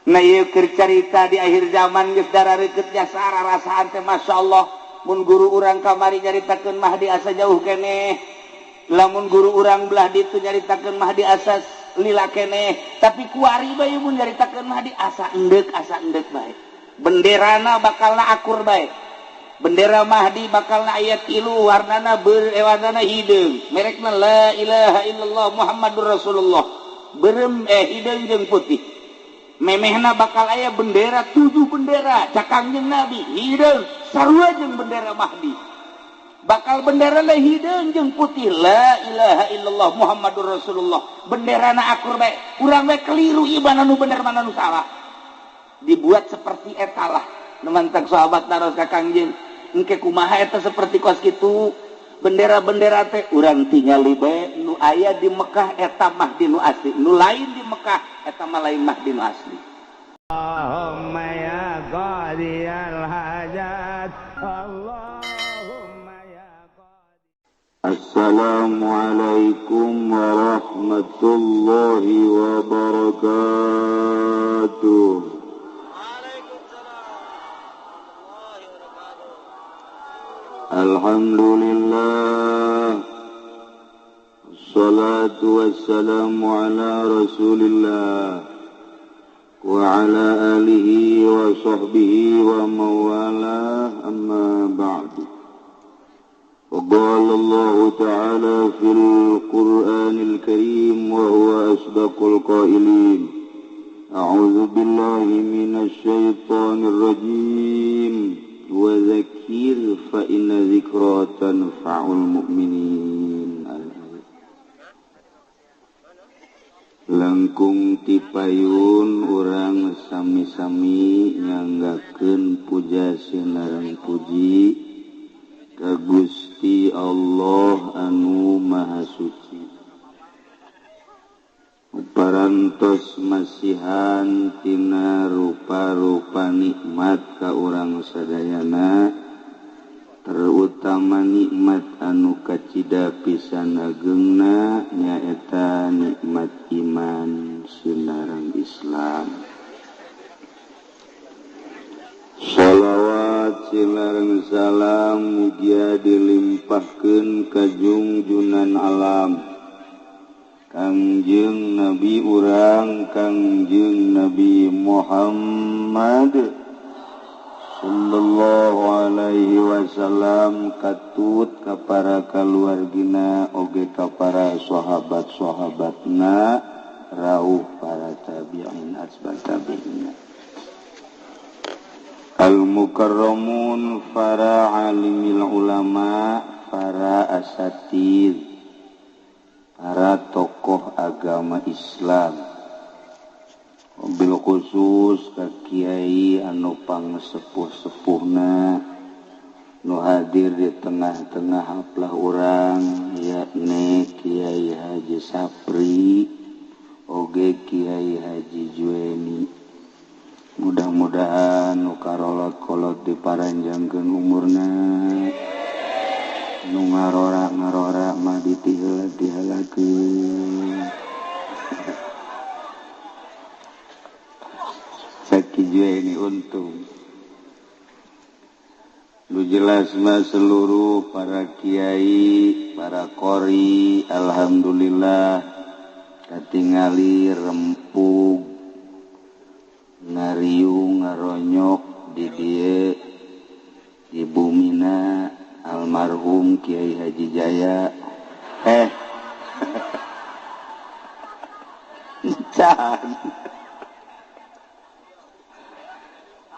Nah ieu keur carita di akhir zaman geus darareukeut jasa rarasaan teh masyaallah. Mun guru urang kamari nyaritakeun Mahdi asa jauh keneh, lamun guru urang belah ditu nyaritakeun Mahdi asa lila keneh, tapi kuari bae mun nyaritakeun Mahdi asa endek bae. Benderana bakalna akur bae. Bendera Mahdi bakalna aya tilu warnana warnana hideung, merekna la ilaha illallah Muhammadur Rasulullah. Berem hideung jeung putih. Memehna bakal aya bendera 7 bendera cak Kangjeng Nabi hideung sarua jeung bendera Mahdi. Bakal bendera la hideung jeung putih la ilaha illallah Muhammadur Rasulullah. Benderana akur bae, urang bae keliru ieu mana nu bener mana nu salah. Dibuat seperti eta lah. Nu mantak sahabat naros ka Kangjeng, engke kumaha eta seperti kos kitu? Bendera-bendera teh urang tingali bae nu aya di Mekah eta Mahdi nu asli, nu lain di Mekah eta mah lain Mahdi nu asli. Allahumma ya qadiyal hajat, Allahumma ya qadi. Assalamualaikum warahmatullahi wabarakatuh. Alhamdulillah, salatu wassalamu ala rasulillah wa ala alihi wa sahbihi wa mawalah, amma ba'du. Wa qala Allah ta'ala fil Qur'anil Karim wa huwa asdaqul qailin. A'udzu billahi minasy syaithanir rajim. Wa dzakir fa inna dzikra tanfa'ul mu'minin. Langkung tipayun urang sami-sami nyanggakeun puja sinareng puji ka Gusti Allah anu Maha Suci. Parantos masihan tina rupa-rupa nikmat ka urang sadayana, terutama nikmat anu kacida pisan agengna nyaeta nikmat iman sinareng Islam. Shalawat sinareng salam mugia dilimpahkeun ka jungjunan alam Kangjeng Nabi urang Kangjeng Nabi Muhammad sallallahu alaihi wasallam, katut ka para kaluargina oge ka para sahabat-sahabatna rauh para tabi'in asbat tabi'in. Al mukarramun, para alimil ulama, para asatid, para tokoh agama Islam, bil khusus ka kiai anu pangsepuh-sepuhna nu hadir di tengah-tengah haplah urang, yakni Kiai Haji Sapri oge Kiai Haji Jueni. Mudah-mudahan nu karolot-kolot diparanjangkeun umurna, nu ngarora-ngarora mah ditiheula-tihelakeun. Saki Jueni untung. Lu jelas mah seluruh para kiai, para qori, alhamdulillah katingali rempug ngariung ngaronyok di dieu di bumina almarhum Kiai Haji Jaya.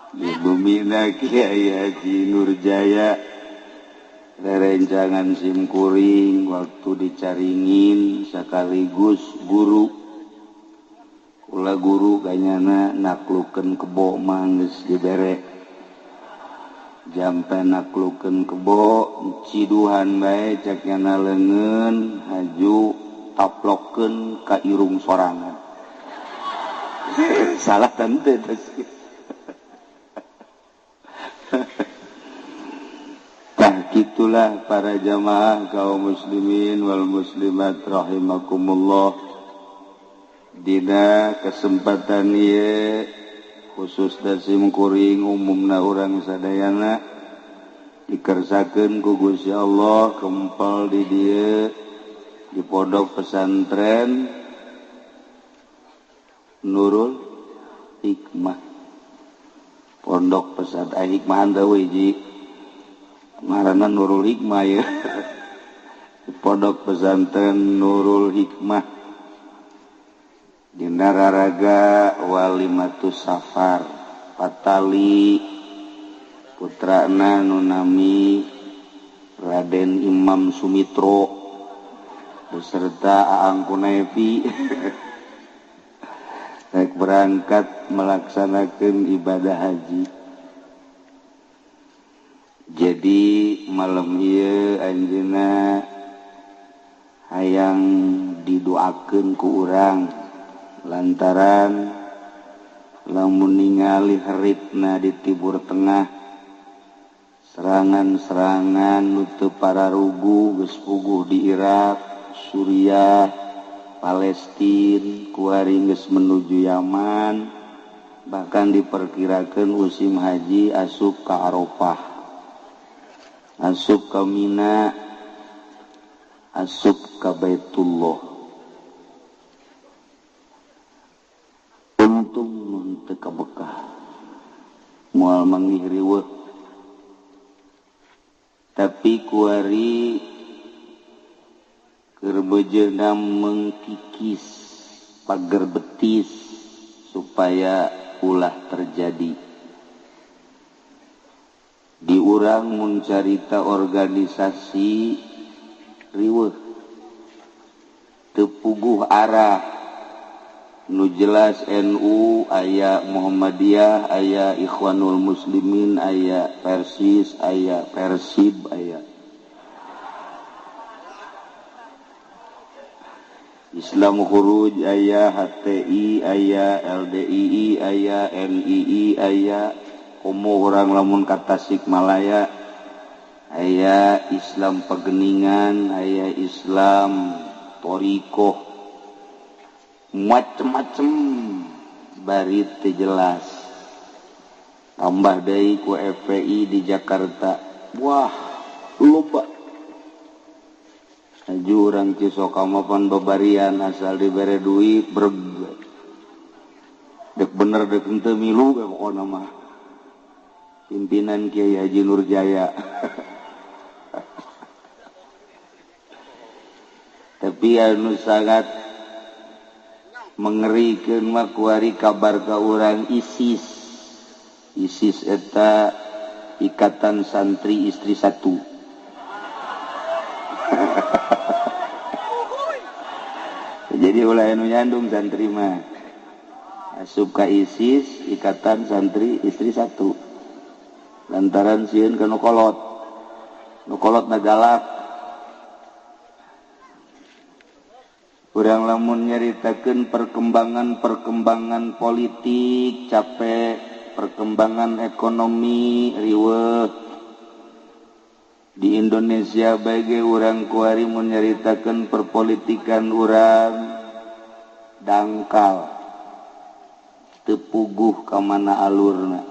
Di bumina Kiai Haji Nurjaya, rerencangan simkuring waktu dicaringin sekaligus guru. Kula guru kanyana naklukeun kebo mah geus dibere. Jampe naklukeun kebo ciduhan bae cek nyana leungeun haju taplokeun ka irung sorangan. Salah tante tas. Tah kitulah para jamaah kaum muslimin wal muslimat rahimakumullah. Dina kesempatan ieu Khusus dasim kuring umumna urang sadayana dikersakeun ku Gusti Allah kempal di dieu di pondok pesantren Nurul Hikmah. Pondok pesantren Hikmah teu hiji ngaranna Nurul Hikmah ya. Pondok pesantren Nurul Hikmah dina raraga Walimatus Safar patali putrana nu nami Raden Imam Sumitro beserta Aang Kunevi rek berangkat melaksanakan ibadah haji. Jadi malam ieu anjeunna hayang didoakeun ku urang lantaran lamun ningali heritna di Timur Tengah serangan-serangan nu teu pararugu geus puguh di Irak, Suriah, Palestina, kuari geus menuju Yaman, bahkan diperkirakan musim haji asup ka Arafah, asup ka Mina, asup ka Baitullah. Untung mun teu ka Mekah moal manggih riweuh, tapi kuari keur bejeuna mengkikis pager betis supaya ulah terjadi. Di urang mun carita organisasi riweuh teu puguh arah. Nu jelas NU aya Muhammadiyah, aya Ikhwanul Muslimin, aya Persis, aya Persib, aya Islam Khuruj, aya HTI, aya LDII, aya NII, aya komo urang lamun ka Tasikmalaya, aya Islam Pegeningan, aya Islam Torikoh, macem-macem bari teu jelas. Tambah deui ku FPI di Jakarta, wah loba. Aju urang Cisokama pan babarian asal dibere duit breg. Dek bener dek henteu milu we pokona mah. Pimpinan Kiai Haji Nurjaya. Tapi anu sangat mengerikeun mah kuari kabar ka urang ISIS. ISIS eta Ikatan Santri Istri Satu. Jadi ulah anu nyandung santri mah asup ka ISIS Ikatan Santri Istri Satu lantaran sieun ka nu kolot, nu kolot na galak. Urang lamun nyaritakeun perkembangan-perkembangan politik capek, perkembangan ekonomi riweuh di Indonesia bae urang kuari mun nyaritakeun perpolitikan urang dangkal teu puguh ka mana alurna.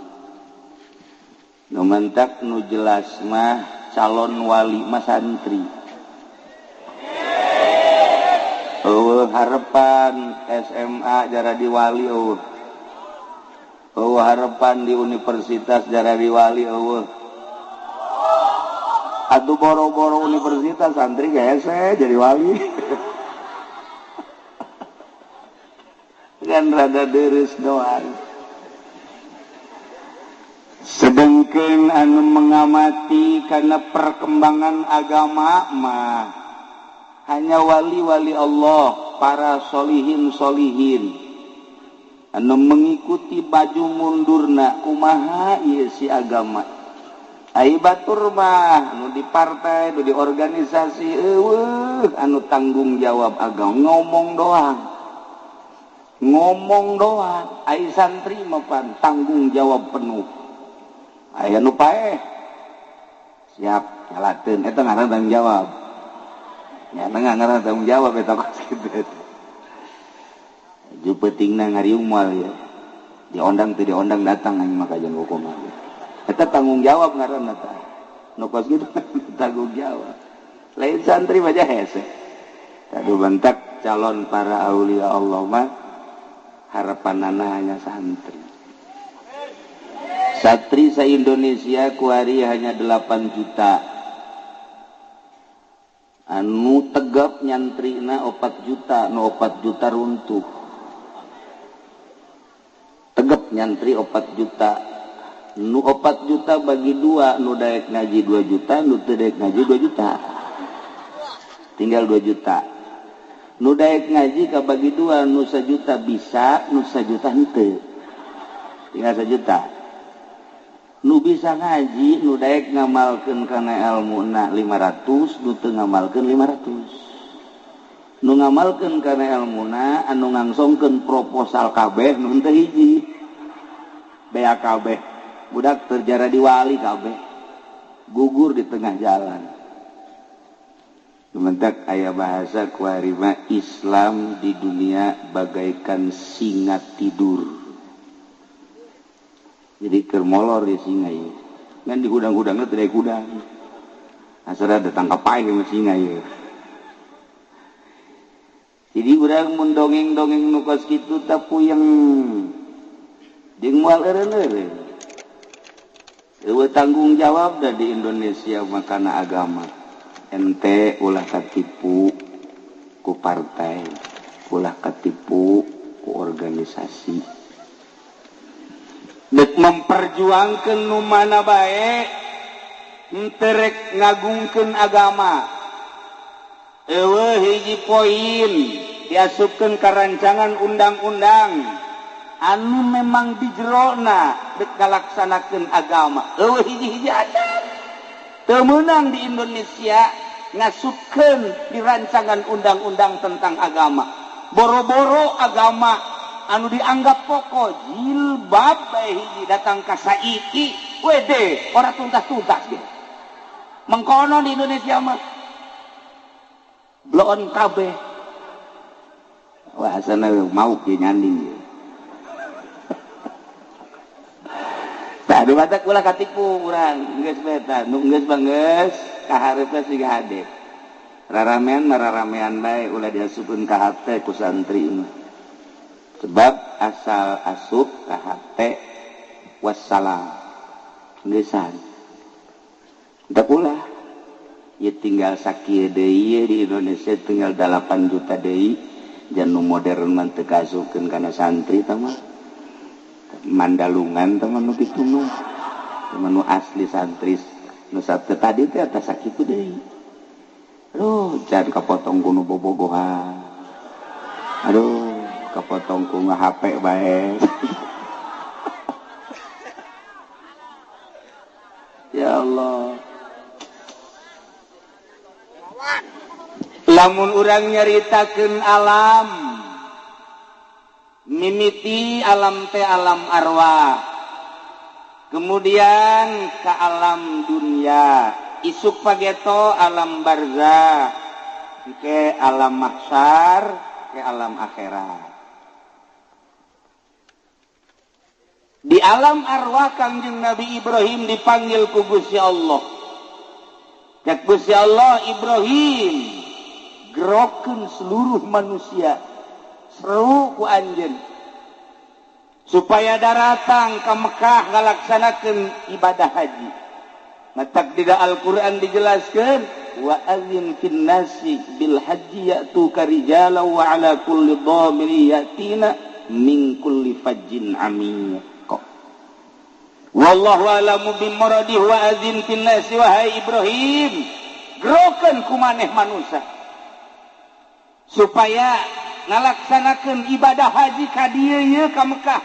Nu mentak nu jelas mah calon wali mah santri. Eueuh harepan SMA jaradi wali eueuh. Eueuh harepan di universitas jaradi wali eueuh. Atuh boro-boro universitas santri hese jadi wali. Kan rada deres doang. Sedengkeun anu mengamati karena perkembangan agama mah hanya wali-wali Allah, para solihin-solihin anu mengikuti baju mundurna kumaha ieu si agama. Ai batur mah anu di partai, anu di organisasi eueuh anu tanggung jawab agama ngomong doang. Ngomong doang, ai santri mah pan tanggung jawab penuh. Aya nu paeh siap nyalakeun eta ngaran tanggung jawab. Nya ngaran tanggung jawab eta kos kitu. Ju peutingna ngariung moal ya. Diondang teu diondang datang aing mah kajian hukum. Eta tanggung jawab ngaranna tah. Nu kos kitu tanggung jawab. Lain santri mah hese. Tadu bentak calon para aulia Allah mah harapanana hanya santri. Santri sa-Indonesia kuari hanya 8 juta. Anu tegap nyantrina 4 juta, nu 4 juta runtuh. Tegap nyantri 4 juta. Nu 4 juta bagi 2, nu daek ngaji 2 juta, nu teu daek ngaji 2 juta. Tinggal 2 juta. Nu daek ngaji kabagi 2, nu 1 juta bisa, nu 1 juta henteu. Tinggal 1 juta. Nu bisa ngaji, nu daek ngamalkeun kana elmuna 500, nu teu ngamalkeun 500. Nu ngamalkeun kana elmuna anu ngangsongkeun proposal kabeh nu henteu hiji. Bea kabeh. Budak terjara di wali kabeh. Gugur di tengah jalan. Lumentak aya bahasa kuarima Islam di dunia bagaikan singa tidur. Jadi keur molor di singa ieu. Ngan di hudang-hudangna teu daek hudang. Asal datang ka paeh mah singa ieu. Jadi urang mun dongeng-dongeng nu kos kitu teh puyeng. Jeung moal eureun-eureun. Eueuh tanggung jawab da di Indonesia mah kana agama. Ente ulah katipu ku partai, ulah katipu ku organisasi. Dek memperjuangkan nu mana bae, henteu rek ngagungkeun agama. Eueuh hiji poin diasupkeun ka rancangan undang-undang anu memang di jerona dek ngalaksanakeun agama. Eueuh hiji-hiji acan. Teu meunang di Indonesia ngasupkeun di rancangan undang-undang tentang agama. Boro-boro agama anu dianggap pokok jilbab bae hiji datang ka saiki wede ora tuntas-tuntas ge. Mengkono di Indonesia mah bloon kabeh. Wah asana mau ge nyanding ye. Tah anu batak ulah katipu urang geus bae tah nu geus mah geus kaharepna siga hade. Raramean mah raramean bae ulah diasupkeun ka hate ku santri mah. Sebab asal asup ka hate wassalam geusan. Teu ulah ieu tinggal sakieu deui di Indonesia tinggal 8 juta deui jan nu modern mah teu kaasupkeun kana santri tah mah. Mandalungan tah mah nu kitu mah. Tah nu asli santri nu tadi teh atas sakitu deui. Aduh, can kapotong ku nu bobogohan. Aduh, kepotong ku HP bae. Ya Allah. Lamun urang nyaritakeun alam, mimiti alam teh alam arwah, kemudian ke alam dunia, isuk pageto alam barzah, ke alam mahsyar, ke alam akhirat. Di alam arwah Kangjeng Nabi Ibrahim dipanggil ku Gusti Allah. Cek Gusti Allah, Ibrahim gerokeun seluruh manusia, seru ku anjeun supaya daratang ka Mekah ngalaksanakeun ibadah haji. Matak di Al-Qur'an dijelaskeun wa adzin fin nasi bil haji ya'tuka rijalan wa ala kulli dhamiri ya'tina min kulli fajjin amiq. Wallahu a'lamu bimuradihi wa adzin fin nasi wahai Ibrahim, gerokeun ku maneh manusia supaya ngalaksanakeun ibadah haji ka dieu ieu ka Mekah.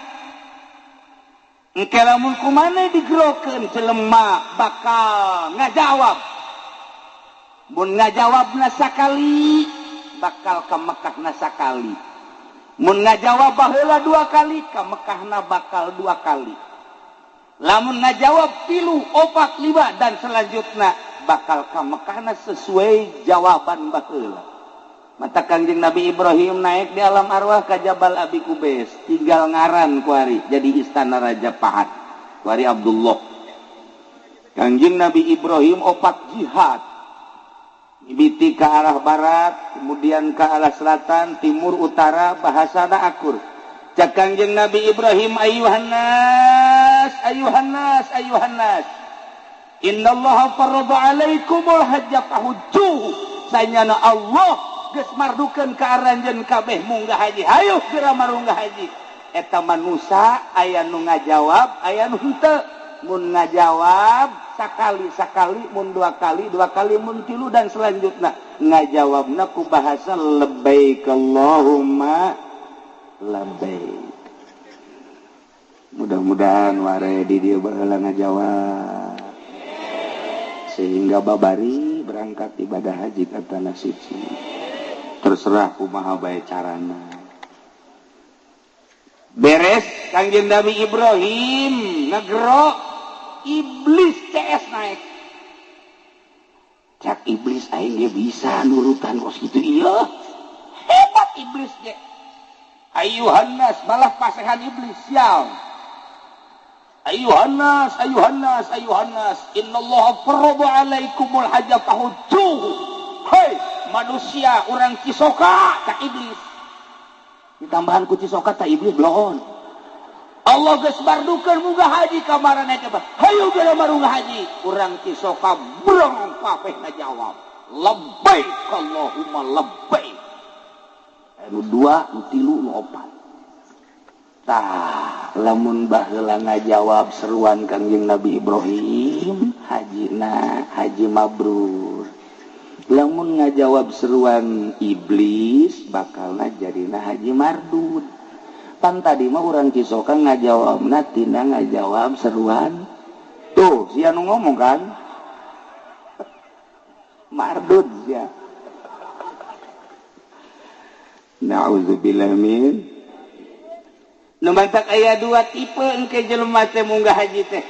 Engke lamun ku maneh digerokeun jelema bakal ngajawab. Mun ngajawabna sakali bakal ka Mekahna sakali. Mun ngajawab baheula dua kali ka Mekahna bakal dua kali. Lamun ngajawab 3, 4, 5 dan selanjutnya bakal ka Mekahna sesuai jawaban baheula. Mata Kangjeng Nabi Ibrahim naik di alam arwah ka Jabal Abi Kubais, tinggal ngaran kuari jadi istana Raja Pahat. Kuari Abdullah. Kangjeng Nabi Ibrahim opat jihad. Mimiti ke arah barat, kemudian ke arah selatan, timur, utara, bahasana akur. Cak Kangjeng Nabi Ibrahim, ayuhan nas, ayuhan nas, ayuhan nas. Innallaha farrada alaikumul hajja fahujjuhu. Sanyana Allah geus mardukeun ka aranjeun kabeh munggah haji. Hayu geura marunggah haji. Eta manusa aya nu ngajawab, aya nu henteu. Mun ngajawab sakali-sakali, mun dua kali, dua kali, mun tilu dan selanjutnya. Ngajawabna ku bahasa labbaik Allahumma labbaik. Mudah-mudahan ware di dieu baheula ngajawab. Sehingga babari berangkat ibadah haji ke tanah suci. Terserah kumaha bae carana. Beres Kangjeng Nabi Ibrahim ngegero iblis CS naik. Cak iblis aing ge bisa nurutan kos kitu ieu. Hebat iblis ge. Ayuhan nas, malah pasehan iblis sial. Ayuhan nas, ayuhan nas, ayuhan nas. Innallaha farrada alaikumul hajja fahujjuhu. Hei manusia orang Cisoka tak iblis. Ditambahan ku Cisoka tak iblis bloon. Allah geus mardukeun munggah haji kamarana teh. Hayu geura marunggah haji. Urang Cisoka brong kabeh ngajawab. Labbaik Allahumma labbaik. Anu dua, nu tilu, nu opat. Tah, lamun baheula ngajawab seruan Kangjeng Nabi Ibrahim, hajina haji mabrur. Lamun ngajawab seruan iblis bakalna jadina haji mardud. Pan tadi mah urang Cisoka ngajawabna tina ngajawab seruan. Tuh, sia nu ngomong kan? Mardud sia. Na'udzubillah min. Nu mantak aya dua tipe engke jelema teh munggah haji teh.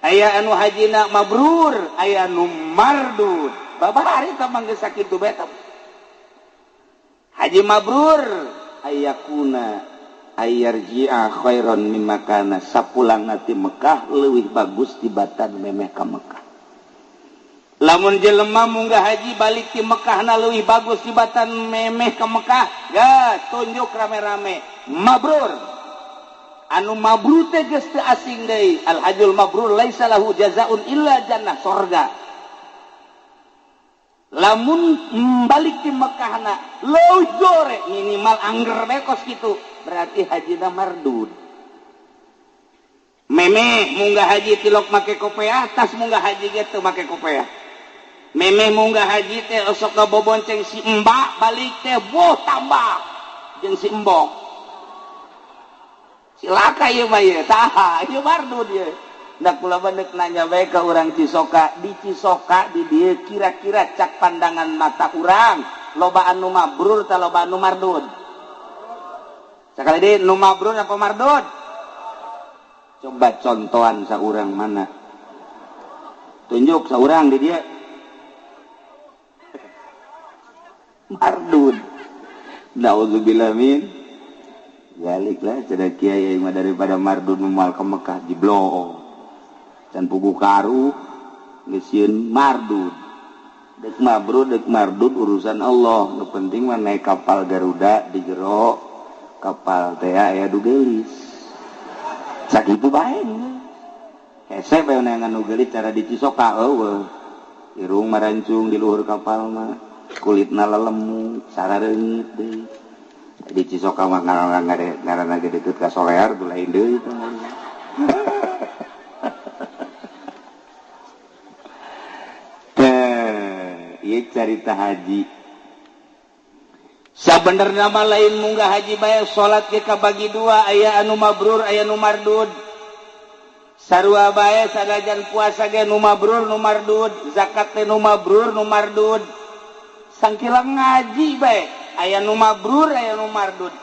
Aya anu hajina mabrur, aya anu mardud. Babari tah mangga sakitu bae tah. Haji mabrur ayakuna ayarji'a khairan mimma kana, sapulangna ti Mekah leuwih bagus tibatan memeh ka Mekah. Lamun jelema munggah haji balik ti Mekahna leuwih bagus tibatan memeh ka Mekah, ya tunjuk rame-rame mabrur. Anu mabrur teh geus teu asing deui. Al hajjul mabrur laisa lahu jazaa'un illa jannah, sorga. Lamun balik di Mekahna leuwih gore minimal angger bae kos kitu, berarti hajina mardud. Memeh munggah haji tilok make kopeah, tas munggah haji ge teu make kopeah. Memeh munggah haji teh osok ngabobonceng si embak, balik teh boh tambah jeung si embok. Cilaka ieu mah ieu, tah ieu mardud ieu. Nah kula mah deuk nanya bae ka urang Cisoka, di Cisoka di dieu kira-kira cak pandangan mata urang loba anu mabrur ta loba anu mardud? Sakali deui nu mabrur apa mardud? Coba contohan saurang mana? Tunjuk saurang di dieu. Mardud. Nauzubillah min zalik lah cenah kiai mah daripada mardud moal ka Mekah jiblo. Can pugu karu geus sieun mardud. Dek mabrur dek mardud urusan Allah. Nu penting mah naik kapal Garuda di jero kapal teh aya du geulis. Sakitu bae. Hese bae neangan nu geulis cara di Cisoka eueuh. Irung marancung di luhur kapal mah, kulitna lelemu, sarareungit deui. Di Cisoka mah ngaranna ge deukeut ka Solear tuh lain deui teh. Ieu carita haji. Sabenerna mah lain munggah haji bae, salat ge kabagi dua, aya anu mabrur aya nu mardud. Sarua bae sanajan puasa ge nu mabrur nu mardud, zakat teh nu mabrur nu mardud. Sangkilang ngaji bae aya nu mabrur aya nu mardud.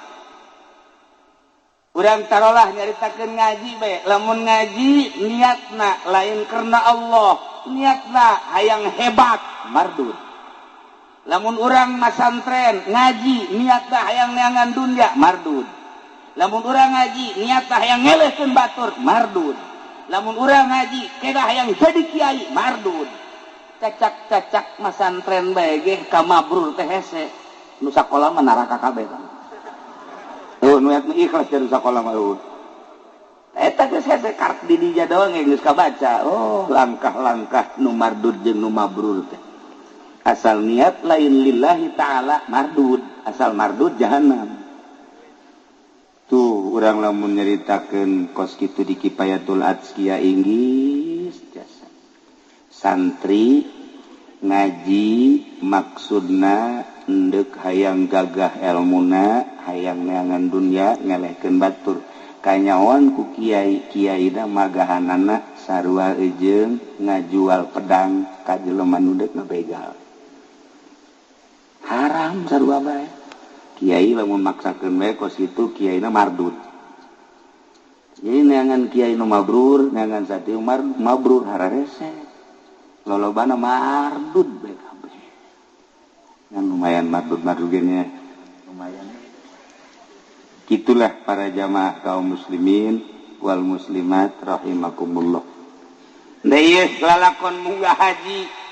Urang tarolah nyaritakeun ngaji bae, lamun ngaji niatna lain karena Allah, niatna hayang hebat mardud. Lamun urang masantren ngaji niat hayang neangan dunya, mardud. Lamun urang ngaji niat hayang ngelehkeun batur, mardud. Lamun urang ngaji kedah hayang jadi kiai, mardud. Cacak-cacak masantren bae ge ka mabrur teh hese. Nu sakola mah neraka kabeh kan. Tuh nu ikhlas jadi sakola mah eueuh. Eta geus hese karep di dinya doang geus kabaca. Oh, langkah-langkah nu mardud jeung nu mabrur teh. Asal niat lain lillahi ta'ala mardud, asal mardud jahanam. Tuh urang lamun nyaritakeun kos kitu di Kifayatul Adzkiya Inggris jasa. Santri ngaji maksudna endek hayang gagah elmuna, hayang neangan dunya ngelehkeun batur. Kanyawan ku kiai, kiaina magahanana sarua jeung ngajual pedang ka jelema nu deuk ngabegal. Haram sarua bae. Kiai lamun maksakeun bae kos kitu kiaina mardud. Jadi neangan kiai nu mabrur, neangan santri mabrur hararese. Lolobana mardud bae kabeh. Ngan lumayan mardud-mardud ge nya. Lumayan. Itulah para jamaah kaum muslimin wal muslimat rahimakumullah. Deui lalakon munggah haji.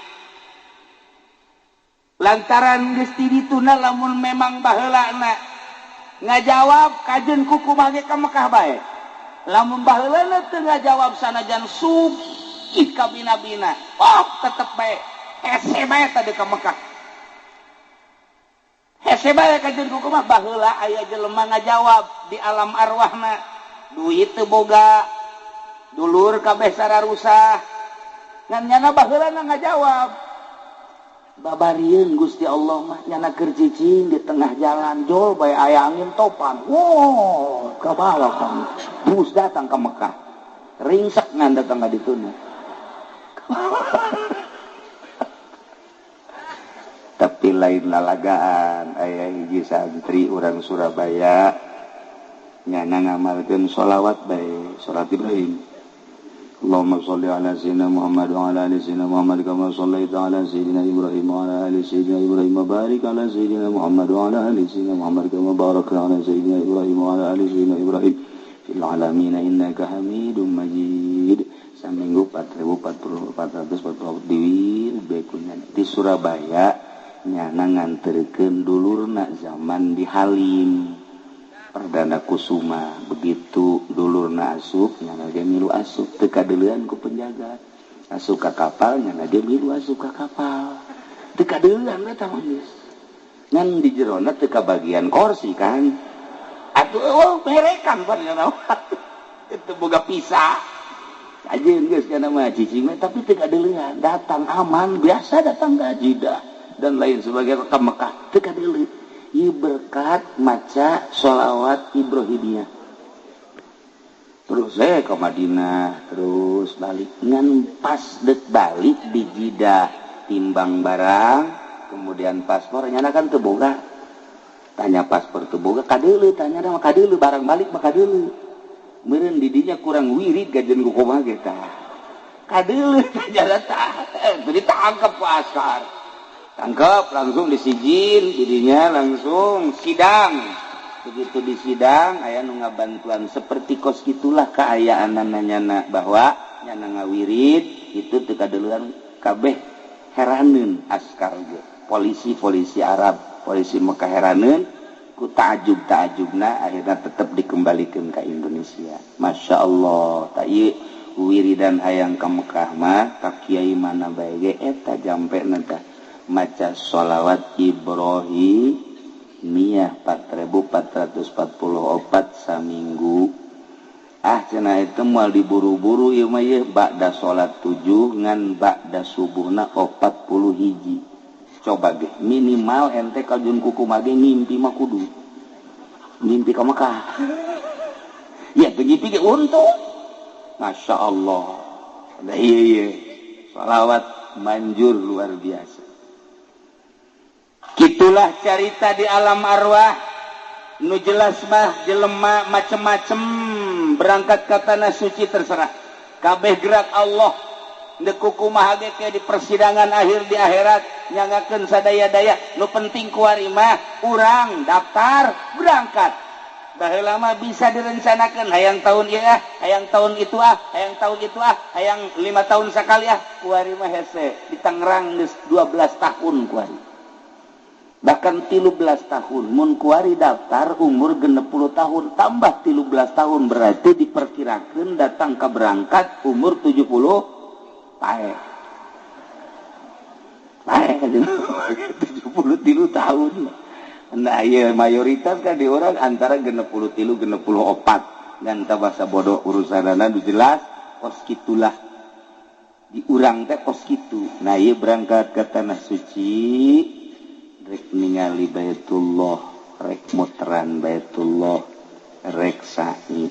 Lantaran geus ti dituna lamun memang baheulana ngajawab kajeun kukumaha ge ka Mekah bae. Lamun baheulana teu ngajawab sanajan sugih ka bina-bina, oh tetep bae hese bae tadi ka Mekah. Hese bae kajeun kukumaha baheula aya jelema ngajawab di alam arwahna, duit teu boga, dulur kabeh sararusah. Ngan nyana baheulana ngajawab. Babarieun Gusti Allah mah nyana keur cicing di tengah jalan jol bae aya angin topan. Wow, kabawa kan. Bus datang ke Mekah. Ringsek ngan datang ka dituna. Tapi lain lalagaan aya hiji santri urang Surabaya nyana ngamalkeun sholawat bae, salat Ibrahim. Allahumma sholli ala sayyidina Muhammad wa ala ali sayyidina Muhammad kama shallaita ala sayyidina Ibrahim wa ala ali sayyidina Ibrahim wa barik ala sayyidina Muhammad wa ala ali sayyidina Muhammad kama barakta ala sayyidina Ibrahim wa ala ali sayyidina Ibrahim fil alamin innaka Hamidum Majid. Saminggu 4444 diwir bekunya di Surabaya nyana nganterkeun dulurna zaman di Halim Perdana Kusuma. Begitu dulurna asup nyana ge milu asup, teu kadeulean ku penjaga. Asup ka kapal nyana ge milu asup ka kapal, teu kadeulean eta mah geus. Ngan di jerona teu kabagian kursi kan. Atuh eueuh berekan pan nyana. Itu boga pisah. Ajeun geus kana mah cicing tapi teu kadeulean, datang aman biasa datang ka Jeddah dan lain sebagainya ke Mekah teu kadeulean. Ieu berkat maca sholawat Ibrahimiyah. Terus saya ke Madinah, terus balik. Ngan pas dek balik di Jeddah timbang barang, kemudian paspor nyana kan teu boga. Tanya paspor teu boga kadeuleu, tanya mah kadeuleu barang balik mah kadeuleu. Meureun di dinya kurang wirid gajeun ku kumaha ge tah. Kadeuleu tanya tah, ditangkep ku askar. Tangkap langsung disijil, jadinya langsung sidang. Begitu disidang, aya nu ngabantuan seperti kos gitulah kaayaan nyana bahwa nyana ngawirid itu teu kadeulean kabeh heraneun askar ge. Polisi-polisi Arab, polisi Mekah heraneun ku ta'ajub-ta'ajubna akhirna tetep dikembalikan ke Indonesia. Masya Allah, ta ieu wiridan hayang ka Mekah mah ka kiai mana bae ge eta jampe tah. Maca sholawat Ibrahimiyah 4444 saminggu. Ah cenah itu moal diburu-buru ieu mah ieu ba'da salat 7 ngan ba'da subuhna 41. Coba ge minimal ente kajeun kuku mage ngimpi mah kudu. Ngimpi ka Mekah. Ya teu ngimpi ge untung. Masya Allah. Da ieu ieu sholawat manjur luar biasa. Gitulah carita di alam arwah. Nu jelas mah jelema macem-macem berangkat ke tanah suci terserah. Kabeh gerak Allah. Deuk kumaha ge di persidangan akhir di akhirat nyangakeun sadaya-daya. Nu penting kuari mah urang daftar berangkat. Baheula mah bisa direncanakeun hayang tahun ieu ah, hayang tahun itu ah, hayang tahun itu ah, hayang 5 tahun sakali ah. Kuari mah hese di Tangerang geus 12 tahun kuari. Bahkan 13 tahun mun kuari daftar umur 60 tahun tambah 13 tahun berarti diperkirakan datang ke berangkat umur 70 pae. Pae 73 tahun. Nah iya mayoritas kan di orang antara 63 64 dan bahasa bodoh urusanana jelas kos kitulah di urang teh kos kitu. Nah iya berangkat ke tanah suci rek ningali Baitullah, rek muteran Baitullah, rek sa'i.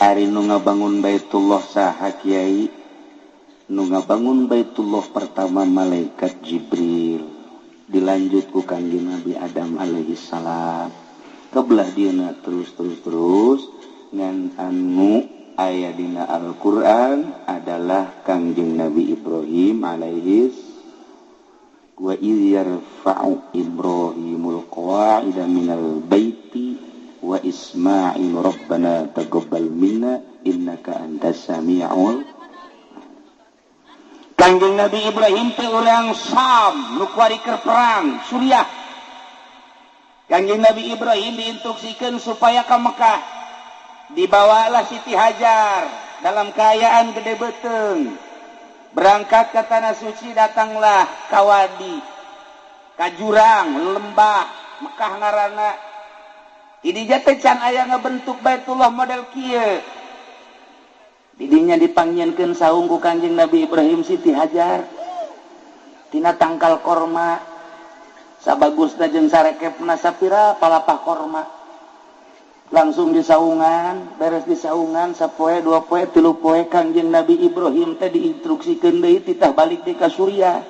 Ari nu ngabangun Baitullah saha kiai? Nu ngabangun Baitullah pertama malaikat Jibril, dilanjut ku Kangjeng Nabi Adam alaihi salam. Kebelah dieuna terus terus terus ngan anu aya dina Al-Qur'an adalah Kangjeng Nabi Ibrahim alaihi wa idh yarfa'u Ibrahimul qawa'ida minal baiti wa Ismail rabbana taqabbal minna innaka antas samiul. Kangjeng Nabi Ibrahim teh urang Sam nu kuari keur perang Suriah. Kangjeng Nabi Ibrahim diinstruksikeun supaya ka Mekah. Dibawalah Siti Hajar dalam keadaan gede beuteung. Berangkat ke tanah suci, datanglah ka wadi, ka jurang, lembah Mekah ngaranna. Didinya teh can aya ngabentuk Baitullah model kieu. Didinya dipanggieunkeun saung ku Kangjeng Nabi Ibrahim Siti Hajar tina tangkal korma sabagusna jeung sarekepna sapira palapah korma. Langsung disaungan, beres disaungan sapoe dua poe tilu poe Kangjeng Nabi Ibrahim teh diinstruksikeun deui titah balik deui ka Suriah.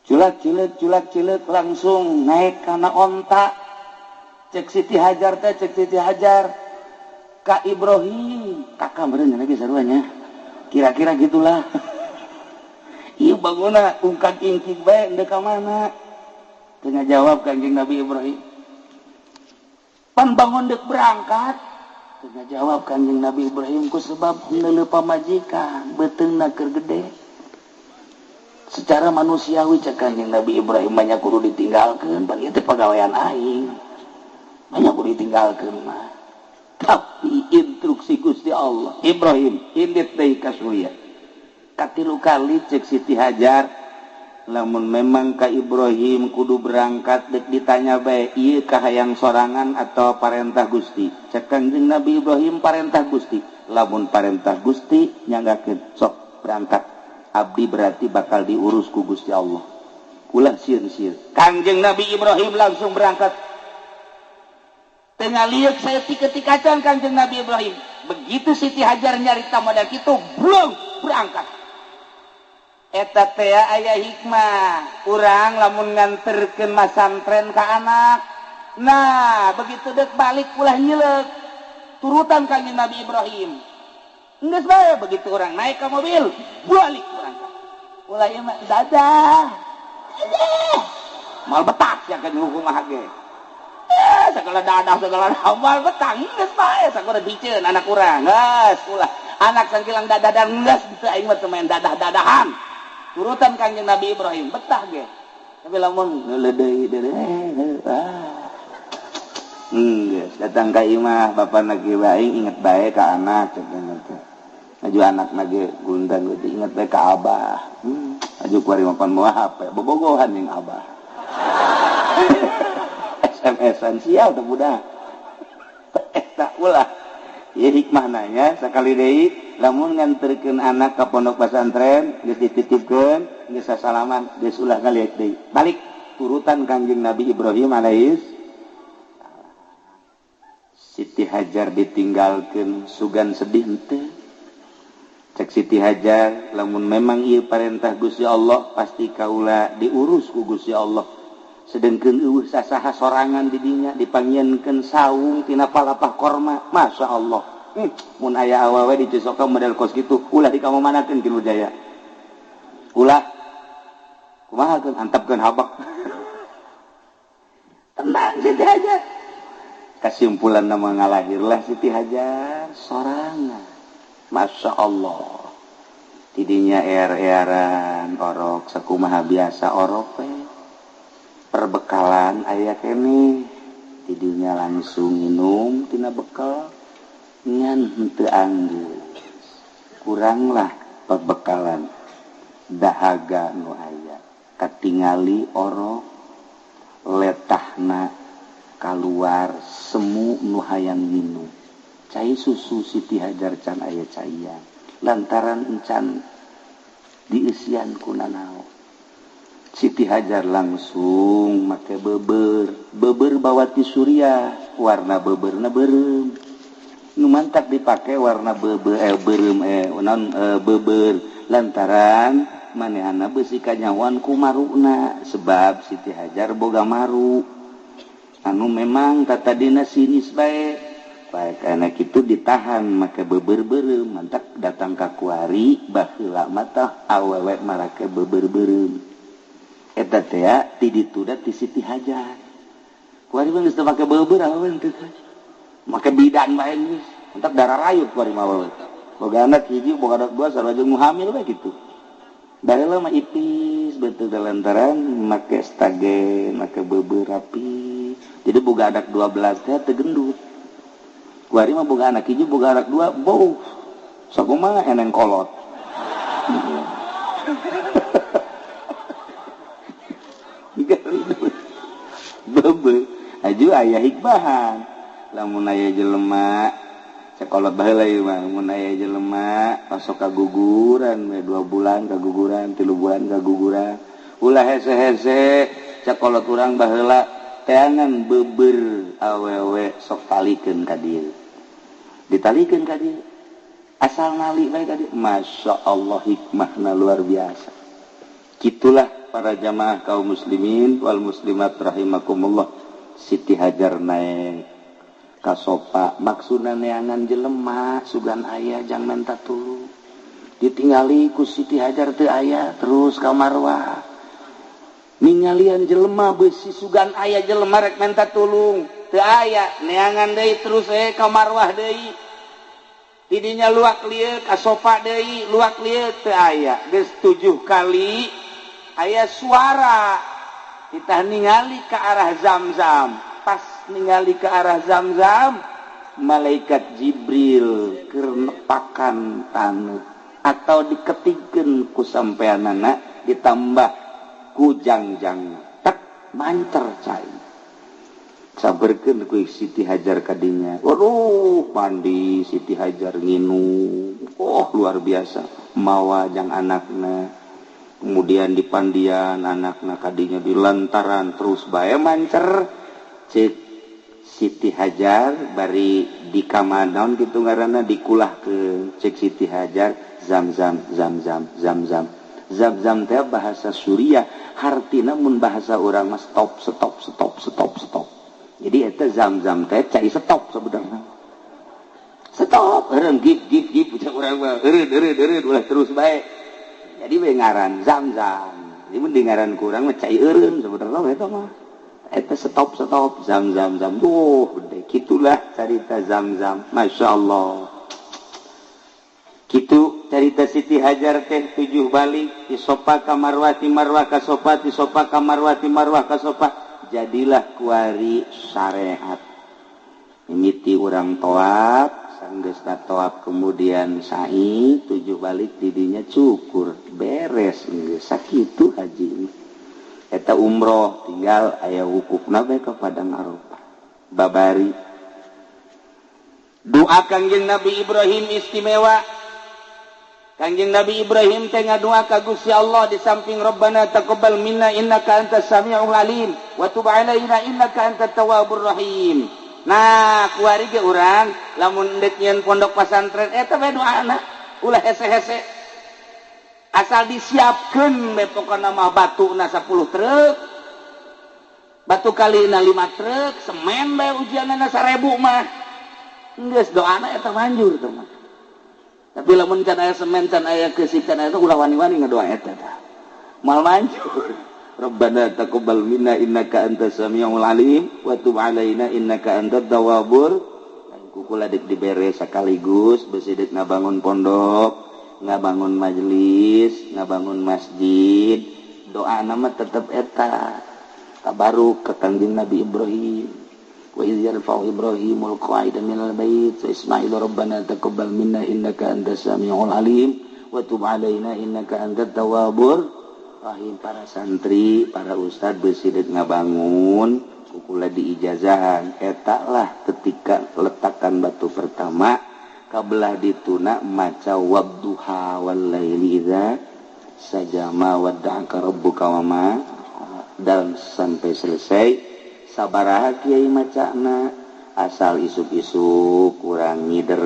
Culak cileuk culak cileuk langsung naik kana onta. Cek Siti Hajar teh, cek Siti Hajar ka Ibrahim, kakak meureun lagi saruanya. Kira-kira gitulah. Ieu bangunna ungkak ingkik bae endek ka mana? Teu ngajawab Kangjeng Nabi Ibrahim. Pan bangun dek berangkat. Teu ngajawab Kangjeng Nabi Ibrahim ku sebab neuleuh pamajikan beuteungna keur gede. Secara manusiawi cek Kangjeng Nabi Ibrahim banyak kudu ditinggalkeun, pan ieu teh pagawean aing. Banyak kudu ditinggalkeun mah. Tapi instruksi Gusti Allah, Ibrahim indit deui ka Suriah. Katilu kali cek Siti Hajar, lamun memang ka Ibrahim kudu berangkat dek ditanya bae ieu kahayang sorangan atau parentah Gusti. Cek Kangjeng Nabi Ibrahim parentah Gusti. Lamun parentah Gusti nyanggakeun sok berangkat. Abdi berarti bakal diurus ku Gusti Allah. Ulah sieun-sieun. Kangjeng Nabi Ibrahim langsung berangkat. Tengah liuk saya ketika Kangjeng Nabi Ibrahim. Begitu Siti Hajar nyarita model kitu, belum berangkat. Eta teh aya hikmah. Urang lamun nganterkeun masantren ka anak. Nah, begitu dek balik ulah nyileuk. Turutan Kangjeng Nabi Ibrahim. Geus bae begitu urang naik ke mobil, balik berangkat. Ulah ieu mah dadah. Dadah. Mal betak ya kan hukum ge. Segala dadah segala mal betang geus bae sakuda diceun anak urang. Geus ulah anak sangkilang dadah dan geus teu aing mah teu main dadah-dadahan. Turutan Kangjeng Nabi Ibrahim betah ge. Tapi lamun ngeuleuh deui deui geus datang ka imah bapana ge bae inget bae ka anak cek teh. Aju anak nage gundang gitu inget bae ka abah. Aju kuari mapan moal HP bobogohan jeung abah. SMS-an sial teh budak. Eta ulah. Ieu hikmah nanya sakali deui lamun nganterkeun anak ka pondok pesantren geus dititipkeun geus sasalaman geus ulah ngaliat deui. Balik turutan Kangjeng Nabi Ibrahim alaihi. Siti Hajar ditinggalkeun sugan sedih henteu. Cek Siti Hajar lamun memang ieu parentah Gusti Allah pasti kaula diurus ku Gusti Allah. Sedengkeun eueuh sasaha sorangan di dinya dipanggieunkeun saung tina palapah korma. Masya Allah. Mun aya awewe di Cisoka model kos kitu, ulah dikamamanakeun Ki Nurjaya. Ulah. Kumaha keun antepkeun habak. Tenang Siti Hajar. Kesimpulan nama ngalahirlah Siti Hajar sorangan. Masya Allah. Tidinya er-eran orok sakumaha biasa orok we. Perbekalan aya keneh. Tidinya langsung minum tina bekal ngan henteu anggeus. Kuranglah perbekalan dahaga nu aya. Katingali orok letahna kaluar semu nu hayang minum. Cai susu Siti Hajar can aya caian lantaran encan diisian ku nanaon. Siti Hajar langsung make beber, beber bawa ti Suriah, warna beberna beureum. Nu mantak dipake warna beber beureum naon beber lantaran manehana beusi kanyawan ku maruna sebab Siti Hajar boga maru. Anu memang tatadina sinis bae. Baik anak itu ditahan make beber beureum mantak datang ka kuari baheula mah tah awewe marake beber beureum. Eta teh ti ditu da ti Siti Hajar. Kuari mah geus teu make beber awewe teu make bidan bae geus. Mantak darah rayut kuari mah awewe. Boga anak hiji boga anak dua sarua jeung nu hamil bae kitu. Baheula mah ipis betul lantaran make stagen make beber rapi. Jadi boga anak 12 teh teu gendut. Kuari mah boga anak hiji boga anak dua bau sakumaha eneng kolot. Bebe aju aya hikmahan lamun aya jelema sakolot baheula ieu mah mun aya jelema masuk kaguguran we 2 bulan kaguguran 3 bulan kaguguran ulah hese-hese sakolot urang baheula teangan beber awewe sok talikeun ka dieu ditalikeun ka dieu asal nali bae ka dieu. Masya Allah hikmahna luar biasa. Kitulah para jamaah kaum muslimin wal muslimat rahimakumullah. Siti Hajar naik ka sopa maksudna neangan jelema sugan aya jang menta tulung ditingali ku Siti Hajar teu aya terus ka Marwah ningalian jelema beusi sugan aya jelema rek menta tulung teu aya neangan deui terus ka Marwah deui tidinya luak lieu ka sopa deui luak lieu teu aya geus 7 kali aya suara kita ningali ke arah Zam-Zam. Pas ningali ke arah Zam-Zam malaikat Jibril keur nepakan taneuh atau diketigkeun ku sampeanana ditambah ku jangjang tek mancer cai saberkeun ku Siti Hajar kadinya. Waduh mandi Siti Hajar nginum oh luar biasa mawa jang anakna kemudian di pandian anakna kadinya di lantaran terus bae mancer cek Siti Hajar bari di kamanaon kitu ngaranna dikulahkeun cek Siti Hajar Zam-Zam Zam-Zam Zam-Zam Zam-Zam teh bahasa Suriah hartina mun bahasa urang mah stop stop stop stop stop. Jadi eta Zam-Zam teh cai stop sebenarnya. Stop eureun gip gip gip cek urang mah eureun eureun eureun ulah terus bae. Jadi we ngaran Zam-Zam. Jadi mun di ngaran ku urang mah cai eureun sebenarnya eta mah. Eta stop stop Zam-Zam Zam. Duh, kitulah carita Zam-Zam. Masyaallah. Kitu carita Siti Hajar teh 7 balik ti sopa ka Marwah ti Marwah ka sopa ti sopa ka Marwah ti Marwah ka sopa jadilah kuari syariat mimiti urang toab sanggeusna toab kemudian sa'i 7 balik didinya cukur beres geus sakitu haji eta umroh tinggal aya wukufna bae ka Padang Arafah babari doa Kangjeng Nabi Ibrahim istimewa. Kangjeng Nabi Ibrahim teh ngadua ka Gusti Allah di samping Rabbana taqabbal minna innaka antas samiul alim wa tub alaina innaka antat tawwabur rahim. Nah, kuari ge urang lamun deuk nyieun pondok pasantren eta bae doana ulah hese-hese. Asal disiapkeun bae pokona mah batuna 10 truk. Batu kalina 5 truk, semen bae ujianana 1000 mah. Geus doana eta manjur teh mah. Tapi lamun can aya semen, can aya keusik, can aya ulah wani-wani ngadoa eta tah. Moal manjur. Rabbana taqabbal minna innaka antas samiul alim wa tub alaina innaka antat tawwabur. Kukula dek dibere sekaligus besi dek ngabangun pondok, ngabangun majelis, ngabangun masjid. Doa nama tetep eta. Tabaruk ke Kangjeng Nabi Ibrahim. Wa iz yarfa'u Ibrahimul qa'ida minal bait wa Ismail rabbana taqabbal minna innaka antas samiul alim wa tub alaina innaka antat tawwabur rahim. Para santri, para ustad besi dek ngabangun kukula diijazahan eta lah ketika letakan batu pertama kabelah dituna maca wabduha wal laili idza sajama wadda'aka rabbuka wama dan sampai selesai. Sabaraha kiai macana asal isuk-isuk kurang ngider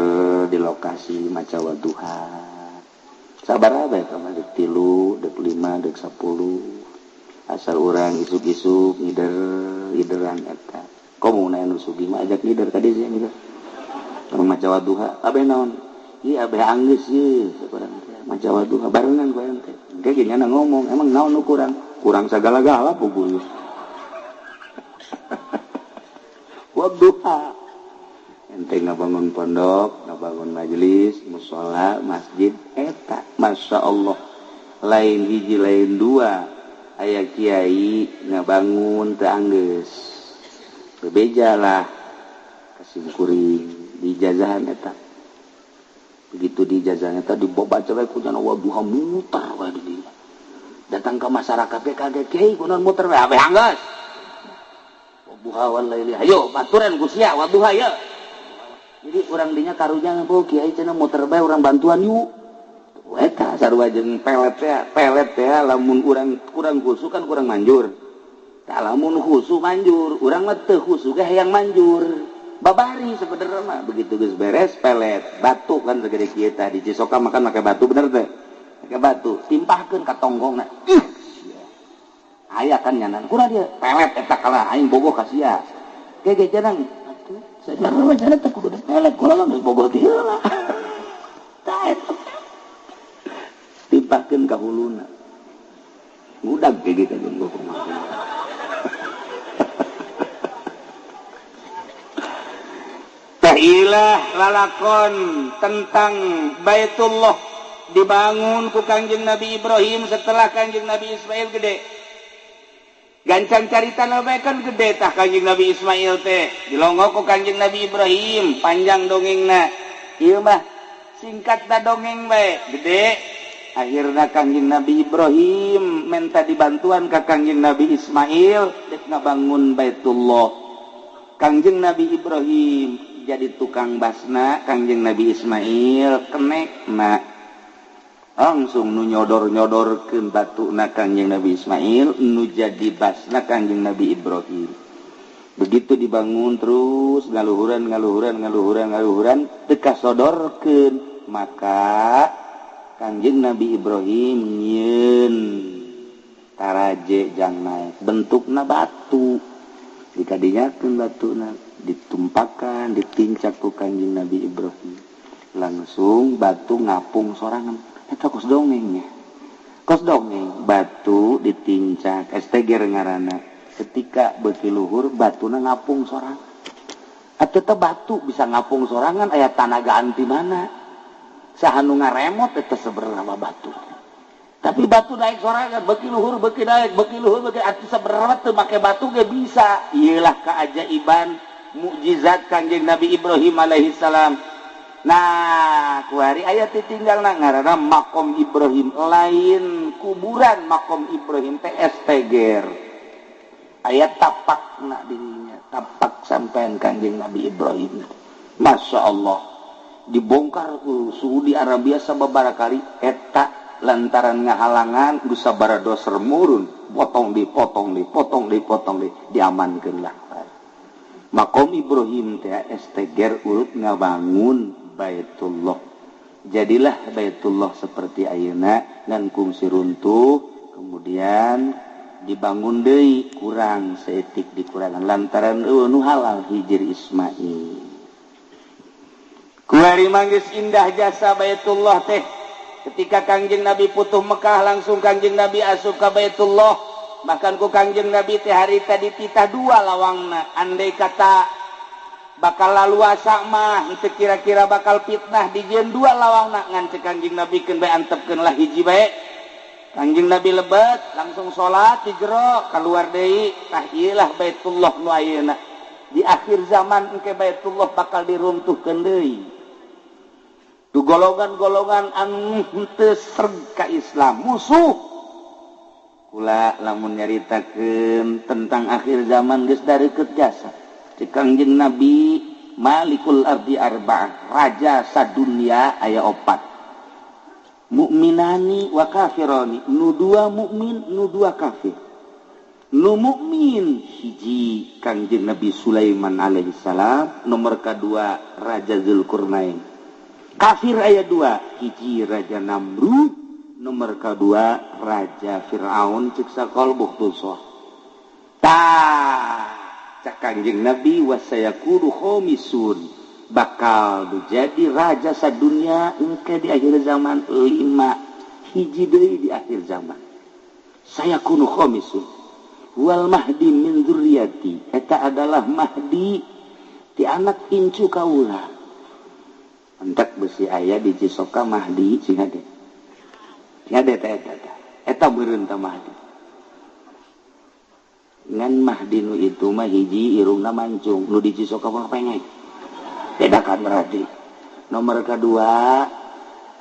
di lokasi maca wadduha sabaraha bae ka mah dek 3 dek 5 dek 10 asal urang isuk-isuk ngider ngideran eta komo na anu sugih mah ajak ngider ka dieu ngider urang maca wadduha abeh naon ieu abeh anggeus ieu sakurang teh maca wadduha barengan ku ente engke ge nyana ngomong emang naon nu kurang kurang sagala-gala puguh wadduha ente ngabangun pondok ngabangun majelis mushola masjid eta Masya Allah lain hiji lain dua aya kiai ngabangun teu anggeus bebeja lah kasimkuring diijazahan eta begitu diijazahan eta dibaca bae ku jana wadduha muter wae di dieu datang ke masyarakat ge kaget kiai kunaon muter wae abeh anggeus wadduha wal laili ayo baturan ku sia wadduha ye jadi urang dinya karunya bu kiai cenah muter bae urang bantuan yuk eta sarua jeung pelet teh lamun urang kurang khusu kan kurang manjur tah lamun khusu manjur urang mah teu khusu ge hayang manjur babari sebenarnya mah begitu geus beres pelet batu kan segede kieu tah di Cisoka makan make batu bener teh make batu timpahkeun ka tonggongna ih aya kan nyanan kurang dia pelet eta kalah aing bogoh ka sia ge ge janang atuh sajarah mah jangan teh kudu pelet kula mah geus bogoh ti heula tah eta timpahkeun ka huluna ngudag ge ge ka jeung kumaha tah ilah lalakon tentang Baitullah dibangun ku Kangjeng Nabi Ibrahim setelah Kangjeng Nabi Ismail gede. Gancang carita bae kan gede tah Kangjeng Nabi Ismail teh dilongok ku Kangjeng Nabi Ibrahim panjang dongengna ieu mah singkat da dongeng bae gede. Akhirna Kangjeng Nabi Ibrahim minta dibantuan ka Kangjeng Nabi Ismail dek ngabangun Baitullah. Kangjeng Nabi Ibrahim jadi tukang basna, Kangjeng Nabi Ismail kenekna langsung nu nyodor-nyodorkeun batuna Kangjeng Nabi Ismail nu jadi basna Kangjeng Nabi Ibrahim. Begitu dibangun terus ngaluhuran ngaluhuran ngaluhuran ngaluhuran teu kasodorkeun maka Kangjeng Nabi Ibrahim nyieun taraje jang naek bentukna batu dikadinyakeun batuna ditumpakan ditincak ku Kangjeng Nabi Ibrahim langsung batu ngapung sorangan eta kos dongengnya kos dongeng batu ditincak esteger ngaranna ketika beuki luhur batuna ngapung sorangan atuh teh batu bisa ngapung sorangan aya tanaga anti mana saha nu ngaremot eta sebenarnya batu tapi batu naik sorangan beuki luhur beuki naik beuki luhur beuki atuh sebenarnya teu make batu ge bisa ieulah keajaiban mukjizat Kangjeng Nabi Ibrahim alaihi salam. Nah kuari aya ditinggalna ngaranna makom Ibrahim lain kuburan makom Ibrahim teh esteger aya tapakna dirinya tapak sampean Kangjeng Nabi Ibrahim. Masya Allah dibongkar ku Saudi Arabia sababaraha kali eta lantaran ngahalangan geus sabaraha doser murun potong di potong di potong di potong di diamankeun lah makom Ibrahim teh esteger urut ngabangun Baitullah. Jadilah Baitullah seperti ayeuna ngan kungsi runtuh kemudian dibangun deui kurang saeutik dikurangan lantaran nu halal Hijir Ismail. Kuari manggis indah jasa Baitullah teh. Ketika Kangjeng Nabi putuh Mekah langsung Kangjeng Nabi asup ka Baitullah. Bahkan ku Kangjeng Nabi teh harita dititah dua lawangna. Andai kata bakal laluasa mah henteu kira-kira bakal fitnah dijieun dua lawangna ngan cek Kangjeng Nabi keun bae antepkeun lah hiji bae. Kangjeng Nabi lebet langsung salat di jero keluar deui tah ieu lah Baitullah nu ayeuna. Di akhir zaman engke Baitullah bakal diruntuhkeun deui. Du golongan-golongan anu henteu sreg ka Islam musuh. Kula lamun nyaritakeun tentang akhir zaman geus dareukeut jasa. Cek Kangjeng Nabi Malikul Ardi Arba'ah, raja sadunia aya opat. Mukminani wa kafirani, nu dua mukmin, nu dua kafir. Nu mukmin hiji Kangjeng Nabi Sulaiman alaihi salam, nomor kedua Raja Zulkarnain. Kafir aya dua, hiji Raja Namrud, nomor kedua Raja Fir'aun cek sakol buhtusoh. Tah, cek Kangjeng Nabi wasayakunu khomisun, bakal jadi raja sadunia engke di akhir zaman lima hiji deui di akhir zaman. Sayakunu khomisun wal mahdi min dzurriyyati, eta adalah mahdi ti anak incu kaula. Entek besi aya di Cisoka mahdi sing hade. Sing hade teh eta teh. Eta meureun teh mahdi. Ngan mahdi nu itu mah hiji irungna mancung, nu di Cisoka mah pengek. Bedakan berarti. Nomor kedua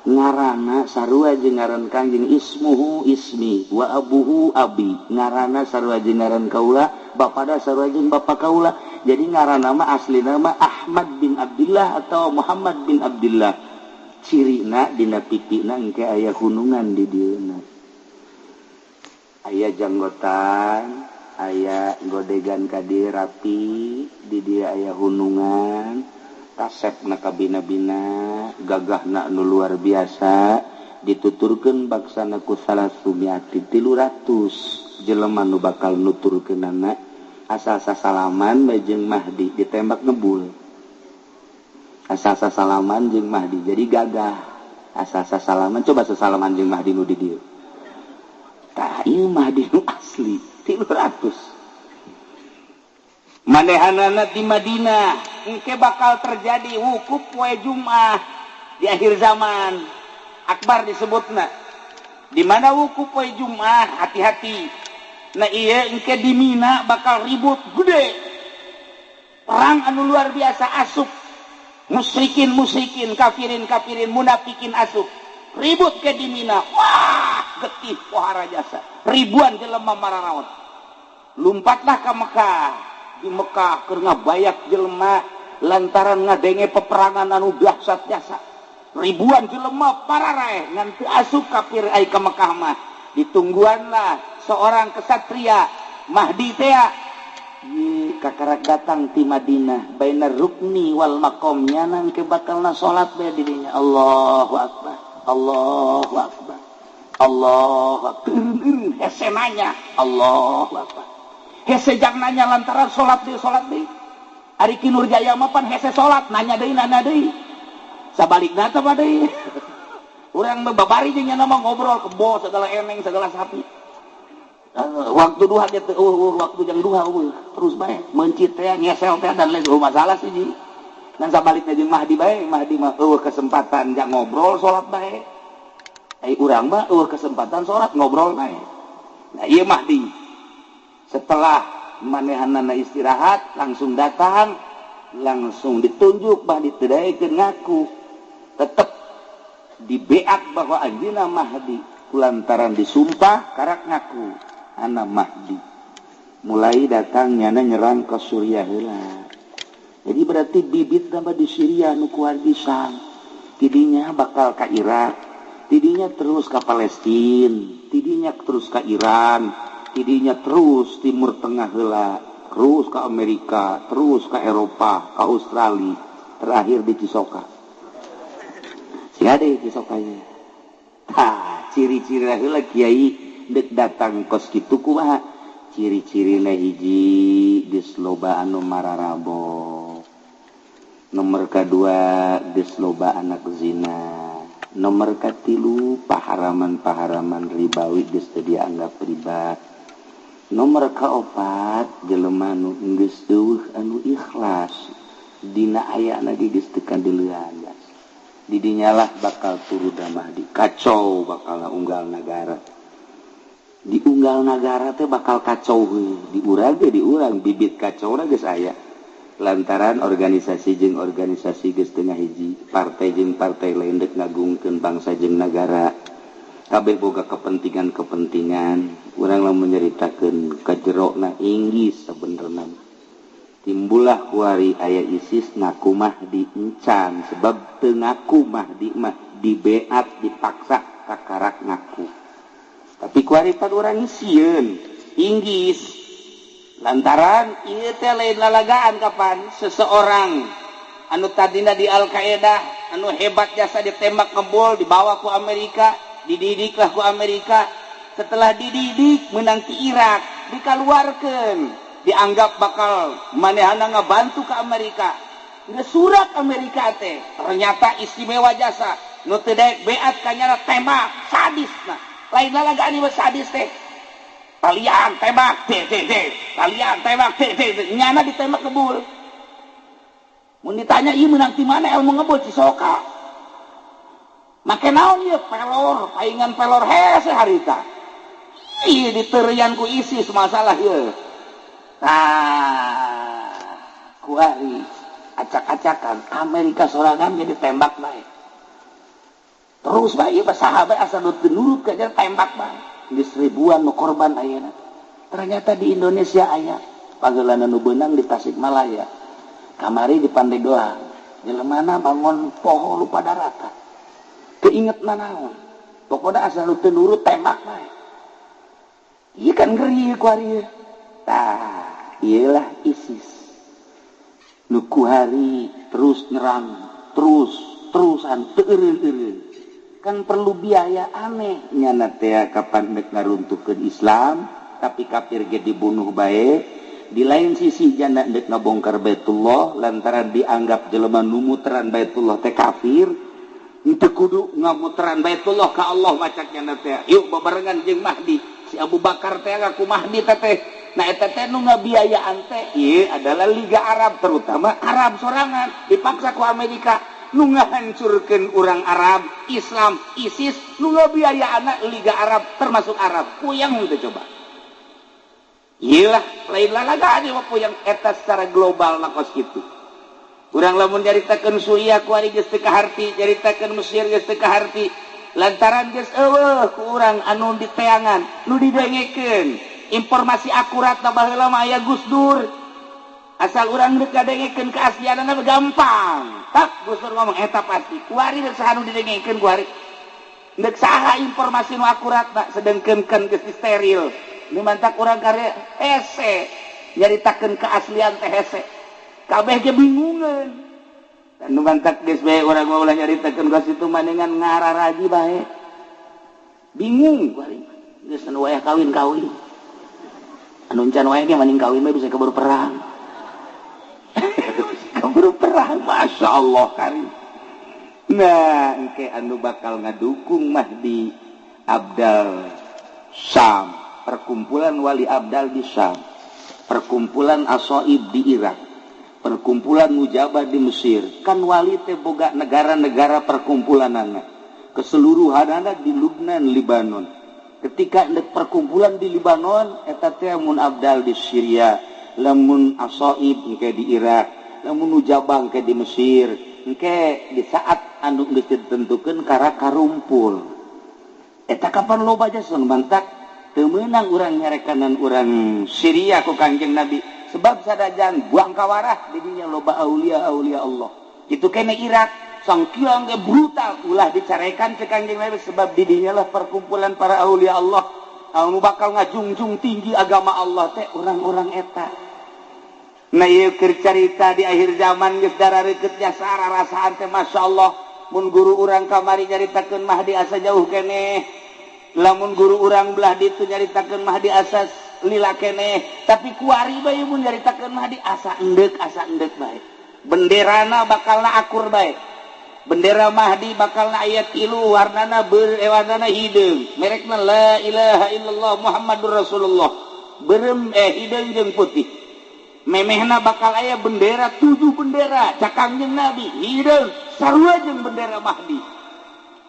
ngarana sarua jeung ngaran Kangjeng, ismuhu ismi wa abuhu abi. Ngarana sarua jeung ngaran kaula, bapada sarua jeung bapa kaula. Jadi ngaran nama asli nama Ahmad bin Abdullah atau Muhammad bin Abdullah. Cirina dina pipina engke aya hunungan di dieuna. Aya janggotan, aya godegan ka dieu rapi, di dieu aya hunungan. Kasepna kabina-bina, gagahna nu luar biasa, dituturkeun baksana ku salasumiyati 300 jelema nu bakal nuturkeunana asal sasalaman bae jeung Mahdi ditembak ngebul. Asal sasalaman jeung Mahdi jadi gagah. Asal sasalaman coba sasalaman jeung Mahdi nu di dieu. Tah ieu Mahdi nu asli 300. Manehanana di Madinah engke bakal terjadi wukuf poe Jumat di akhir zaman. Akbar disebutna. Di mana wukuf poe Jumat hati-hati. Nah iya engke di Mina bakal ribut gede. Perang anu luar biasa asup. Musyrikin musyrikin, kafirin kafirin, munafikin asup. Ribut ke di Mina. Wah, getih pohara jasa. Ribuan jelema mararaot. Lompatlah ke Mekah. Di Mekah keur ngabayak jelema lantaran ngadenge peperangan anu dahsyat jasa. Ribuan jelema pararaeh ngan teu asup kafir ai ka Mekah mah. Ditungguanlah seorang kesatria Mahdi teh ye kakarak datang ti Madinah bainar rukni wal maqam nyanan ke bakalna salat bae di dinya. Allahu akbar, Allahu akbar, Allahu akbar. Hese nanya Allahu akbar. Hese jang nanya lantaran salat deui salat deui. Ari Ki Nurjaya mah pan hese salat nanya deui nanya deui. Sabalikna teh mah deui. Urang mah babari jeung nya mah ngobrol kebo segala eneng segala sapi. Waktu duha ge teu waktu jang duha terus bae meuncit teh ngesel teh dan lain masalah sih ji. Dan sabalikna jeung Mahdi bae, Mahdi mah eueuh kesempatan jang ngobrol salat bae. Ai urang mah eueuh kesempatan salat ngobrol bae. Nah ieu Mahdi. Setelah manehanana istirahat langsung datang, langsung ditunjuk bah ditedaekeun ngaku. Tetep dibeak bahwa anjeunna Mahdi kulantaran disumpah karak ngaku ana Mahdi. Mulai datangnya nyerang ke Suriah heula. Jadi berarti bibit tambah di Syria nu kuar pisan. Tidinya bakal ka Irak, tidinya terus ka Palestina, tidinya terus ka Iran, tidinya terus Timur Tengah heula, terus ke Amerika, terus ke Eropa, ke Australia, terakhir di Cisoka. Si ada Cisoka nya. Tah, ciri-ciri heula kiai dek datang kos kitu kumaha? Ciri-cirina hiji geus loba anu mararabo. Nomor kedua geus loba anak zina. Nomor katilu paharaman-paharaman ribawi geus teu dianggap riba. Nomor kaopat jelema nu geus eueuh anu ikhlas dina ayana ge geus teu kadeulean. Didinyalah bakal turun Mahdi, kacau bakal unggal nagara. Di unggal nagara teh bakal kacau heuh, di urang ge di urang bibit kacau geus aya. Lantaran organisasi jeung organisasi geus teu ngahiji, partai jeung partai lain deuk ngagungkeun bangsa jeung nagara. Kabeh boga kepentingan-kepentingan. Urang lamun nyaritakeun kajerona Inggris sabenerna. Timbullah kuari aya ISIS ngaku Mahdi encan, sebab teu ngaku Mahdi mah dibeat dipaksa kakarak ngaku. Tapi kuari pan urang sieun Inggris. Lantaran ieu teh lain lalagaan kapan seseorang anu tadina di Al-Qaeda anu hebat jasa ditembak ngebol dibawa ku Amerika, dididiklah ku Amerika. Setelah dididik menang ti Irak, dikaluarkeun, dianggap bakal manehana ngabantu ke Amerika. Geus surat Amerika teh ternyata istimewa jasa nu teu daek beat kanyana tembak sadisna. Lain lalagaan ieu sadis teh. Talian tembak, t t t, talian tembak, t t t, nyana ditembak ngebul. Mun ditanya ieu meunang ti mana ilmu ngebul Cisoka. Make naon ieu pelor, paingan pelor hese harita. Ih diterian ku ISIS masalah ieu. Nah, kuari acak-acakan Amerika sorangan jadi tembak bae. Terus bae ieu sahabat asa nu teu nurut ka tembak bae. Geus ribuan nu korban ayeuna. Ternyata di Indonesia aya panggeulana nu beunang di Tasikmalaya. Kamari di Pandeglang. Jelemana bangun poho lupa darata. Teu inget nanaon. Pokona asa nu teu nurut tembak bae. Ieu kan ngeri ku ari. Tah, ieulah ISIS. Nu kuari terus nyerang, terus-terusan teu eureun-eureun. Kan perlu biaya aneh nyana teh kapan dek ngaruntuhkeun Islam tapi kafir ge dibunuh bae. Di lain sisi janda dek ngabongkar Baitullah lantaran dianggap jelema nu muteran Baitullah teh kafir, henteu kudu ngamuteran Baitullah ka Allah macak nyana teh. Yuk babarengan jeung Mahdi. Si Abu Bakar teh ngaku Mahdi teh. Nah eta teh nu ngabiayaan teh ieu adalah Liga Arab, terutama Arab sorangan dipaksa ku Amerika. Nu ngahancurkeun urang Arab, Islam, ISIS, nu ngabiayaanna Liga Arab termasuk Arab. Puyeng teh coba. Iyalah, lain lalagaan ieu mah puyeng eta secara global na kos kitu. Urang lamun nyaritakeun Suriah ku ari geus teu kaharti, nyaritakeun Mesir geus teu kaharti. Lantaran geus eueuh ku urang anu diteangan, nu didengekeun. Informasi akurat na baheula mah aya Gus Dur. Asal urang deuk ngadengekeun keaslianana gampang. Tak Gus Dur ngomong eta pasti. Kuari deuk saha nu didengekeun kuari. Deuk saha informasi nu akurat na sedengkeun kan geus steril. Nu mantak urang karya hese nyaritakeun keaslian teh hese. Kabeh ge bingungeun. Dan nu mantak geus bae urang mah ulah nyaritakeun geus itu maningan ngararaji bae. Bingung kuari. Geus anu wayah kawin-kawin. Anu encan wayah ge maning kawin mah bisa keburu perang. Keburu perang, Masya Allah karim. Nah, engke anu bakal ngadukung Mahdi Abdal Syam, perkumpulan Wali Abdal di Syam, perkumpulan Asoib di Irak, perkumpulan Mujabah di Mesir. Kan wali teh boga negara-negara perkumpulanana. Keseluruhanana di Lubnan, Libanon. Ketika ndek perkumpulan di Libanon, eta teh mun Abdal di Syria, lamun Asoib engke di Irak, lamun Nujabah engke di Mesir, engke di saat anu geus ditentukeun kara karumpul. Eta kapan loba jasa mantak teu meunang urang nyarekanan urang Syria ku Kangjeng Nabi, sebab sadajan buang kawarah di dinya loba aulia-aulia Allah. Kitu kene Irak sangkiang ge brutal ulah dicarekan cek Kangjeng Nabi, sebab di dinya lah perkumpulan para aulia Allah. Anu bakal ngajungjung tinggi agama Allah teh orang-orang eta. Nah ieu keur carita di akhir zaman geus darareukeut jasa rarasaan teh Masya Allah. Mun guru urang kamari nyaritakeun Mahdi asa jauh keneh. Lamun guru urang belah ditu nyaritakeun Mahdi asa lila keneh. Tapi kuari bae mun nyaritakeun Mahdi asa endek bae. Benderana bakalna akur bae. Bendera Mahdi bakalna aya tilu warnana warnana hideung. Merekna la ilaha illallah Muhammadur Rasulullah. Berem hideung jeung putih. Memehna bakal aya bendera 7 bendera cakang jeung Nabi hideung sarua jeung bendera Mahdi.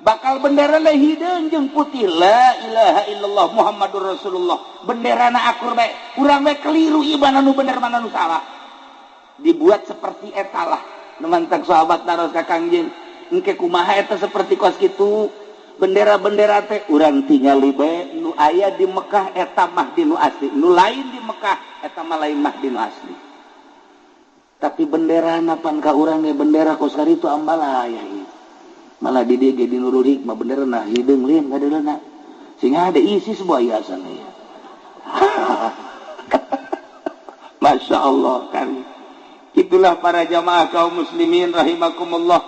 Bakal bendera la hideung jeung putih la ilaha illallah Muhammadur Rasulullah. Benderana akur bae. Urang bae keliru ieu mana nu bener mana nu salah. Dibuat seperti eta lah. Nu mantak sahabat naros ka Kangjeng, engke kumaha eta seperti kos kitu bendera-bendera teh urang tingali bae nu aya di Mekah eta Mahdi nu asli, nu lain di Mekah eta mah lain Mahdi nu asli. Tapi benderana pan ka urang ge bendera kos karitu ambalaya ieu. Malah di dieu ge di Nurul Hikmah benderana hideung lin kadeulana. Sing ada isi sebuah hiasan ieu. Masya Allah kan. Itulah para jamaah kaum muslimin rahimakumullah.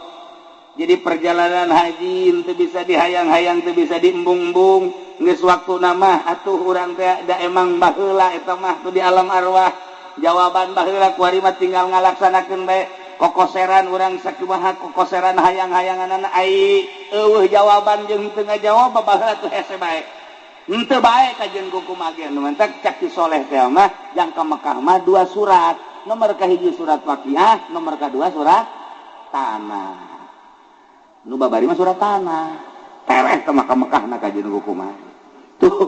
Jadi perjalanan haji teu bisa dihayang-hayang, teu bisa diembung-embung. Geus waktuna mah atuh urang teh da emang baheula eta mah tuh di alam arwah. Jawaban baheula kuari mah tinggal ngalaksanakeun bae. Kokoseran urang sakumaha kokoseran hayang-hayanganana ai eueuh jawaban jeung teu ngajawab baheula tuh hese bae. Henteu bae kajeun kumaha ge nu mantak cak si soleh teh mah jang ka Mekah mah 2 surat. Nomor kahiji surat waqiah, nomor kedua surat tanah. Nu babari mah surat tanah. Tereh ke Mekah na kajeun kumaha. Tuh,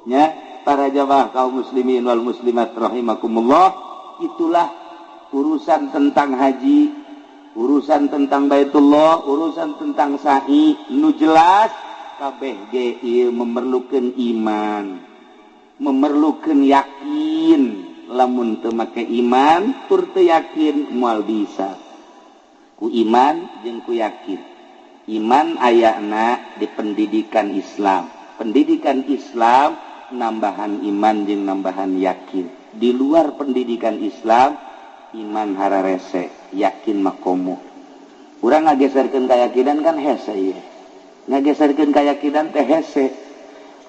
nya para jamaah kaum muslimin wal muslimat rahimakumullah, itulah urusan tentang haji, urusan tentang Baitullah, urusan tentang sa'i, nu jelas kabeh ge ieu memerlukeun iman, memerlukeun yakin. Lamun teu make iman tur teu yakin moal bisa. Ku iman jeung ku yakin. Iman ayana di pendidikan Islam. Pendidikan Islam nambahan iman jeung nambahan yakin. Di luar pendidikan Islam iman hararese, yakin mah komo. Urang ngageserkeun kayakinan kan hese ieu. Ngageserkeun kayakinan teh hese.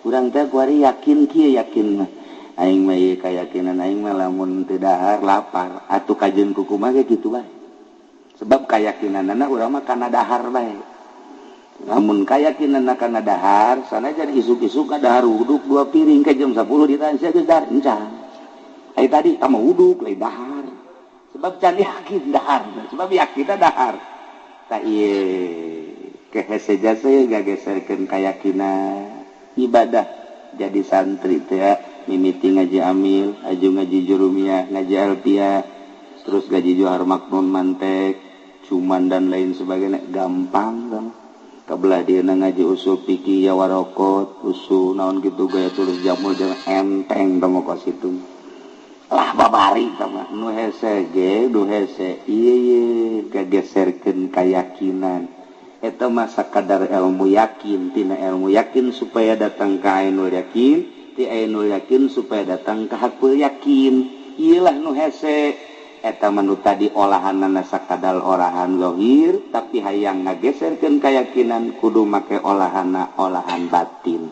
Urang teh kuari yakin kieu yakin mah. Aing mah ieu kayakinan aing mah lamun teu dahar lapar atuh kajeun ku kumaha ge kitu bae. Sebab kayakinanana urang mah kana dahar bae. Lamun kayakinanna kana dahar, sanajan isuk-isuk ka dahar uduk 2 piring ke jam 10 ditanya geus dahar encan. Ai tadi tah mah uduk lain dahar. Sebab can yakin dahar, sebab yakinna dahar. Tah ieu kehese jasa ngageserkeun kayakinan ibadah jadi santri teh mimiti ngaji amil, aju ngaji jurumiyah, ngaji alfiah, terus ngaji johar maknun mantek, cuman dan lain sebagainya gampang dong. Kabelah dia ngaji usul fikih ya warokot, usul naon gitu gaya tulis jamul jeung enteng tong kos itu. Lah babari tah nu hese ge, nu hese ieu ye kageserkeun kayakinan. Eta mah sakadar ilmu yakin, tina ilmu yakin supaya datang ka ainul yakin, ti ainul yakin supaya datang ka hakul yakin. Ieu lah nu hese. Eta mah nu tadi olahanana sakadal olahan zahir tapi hayang ngageserkeun kayakinan kudu make olahana olahan batin.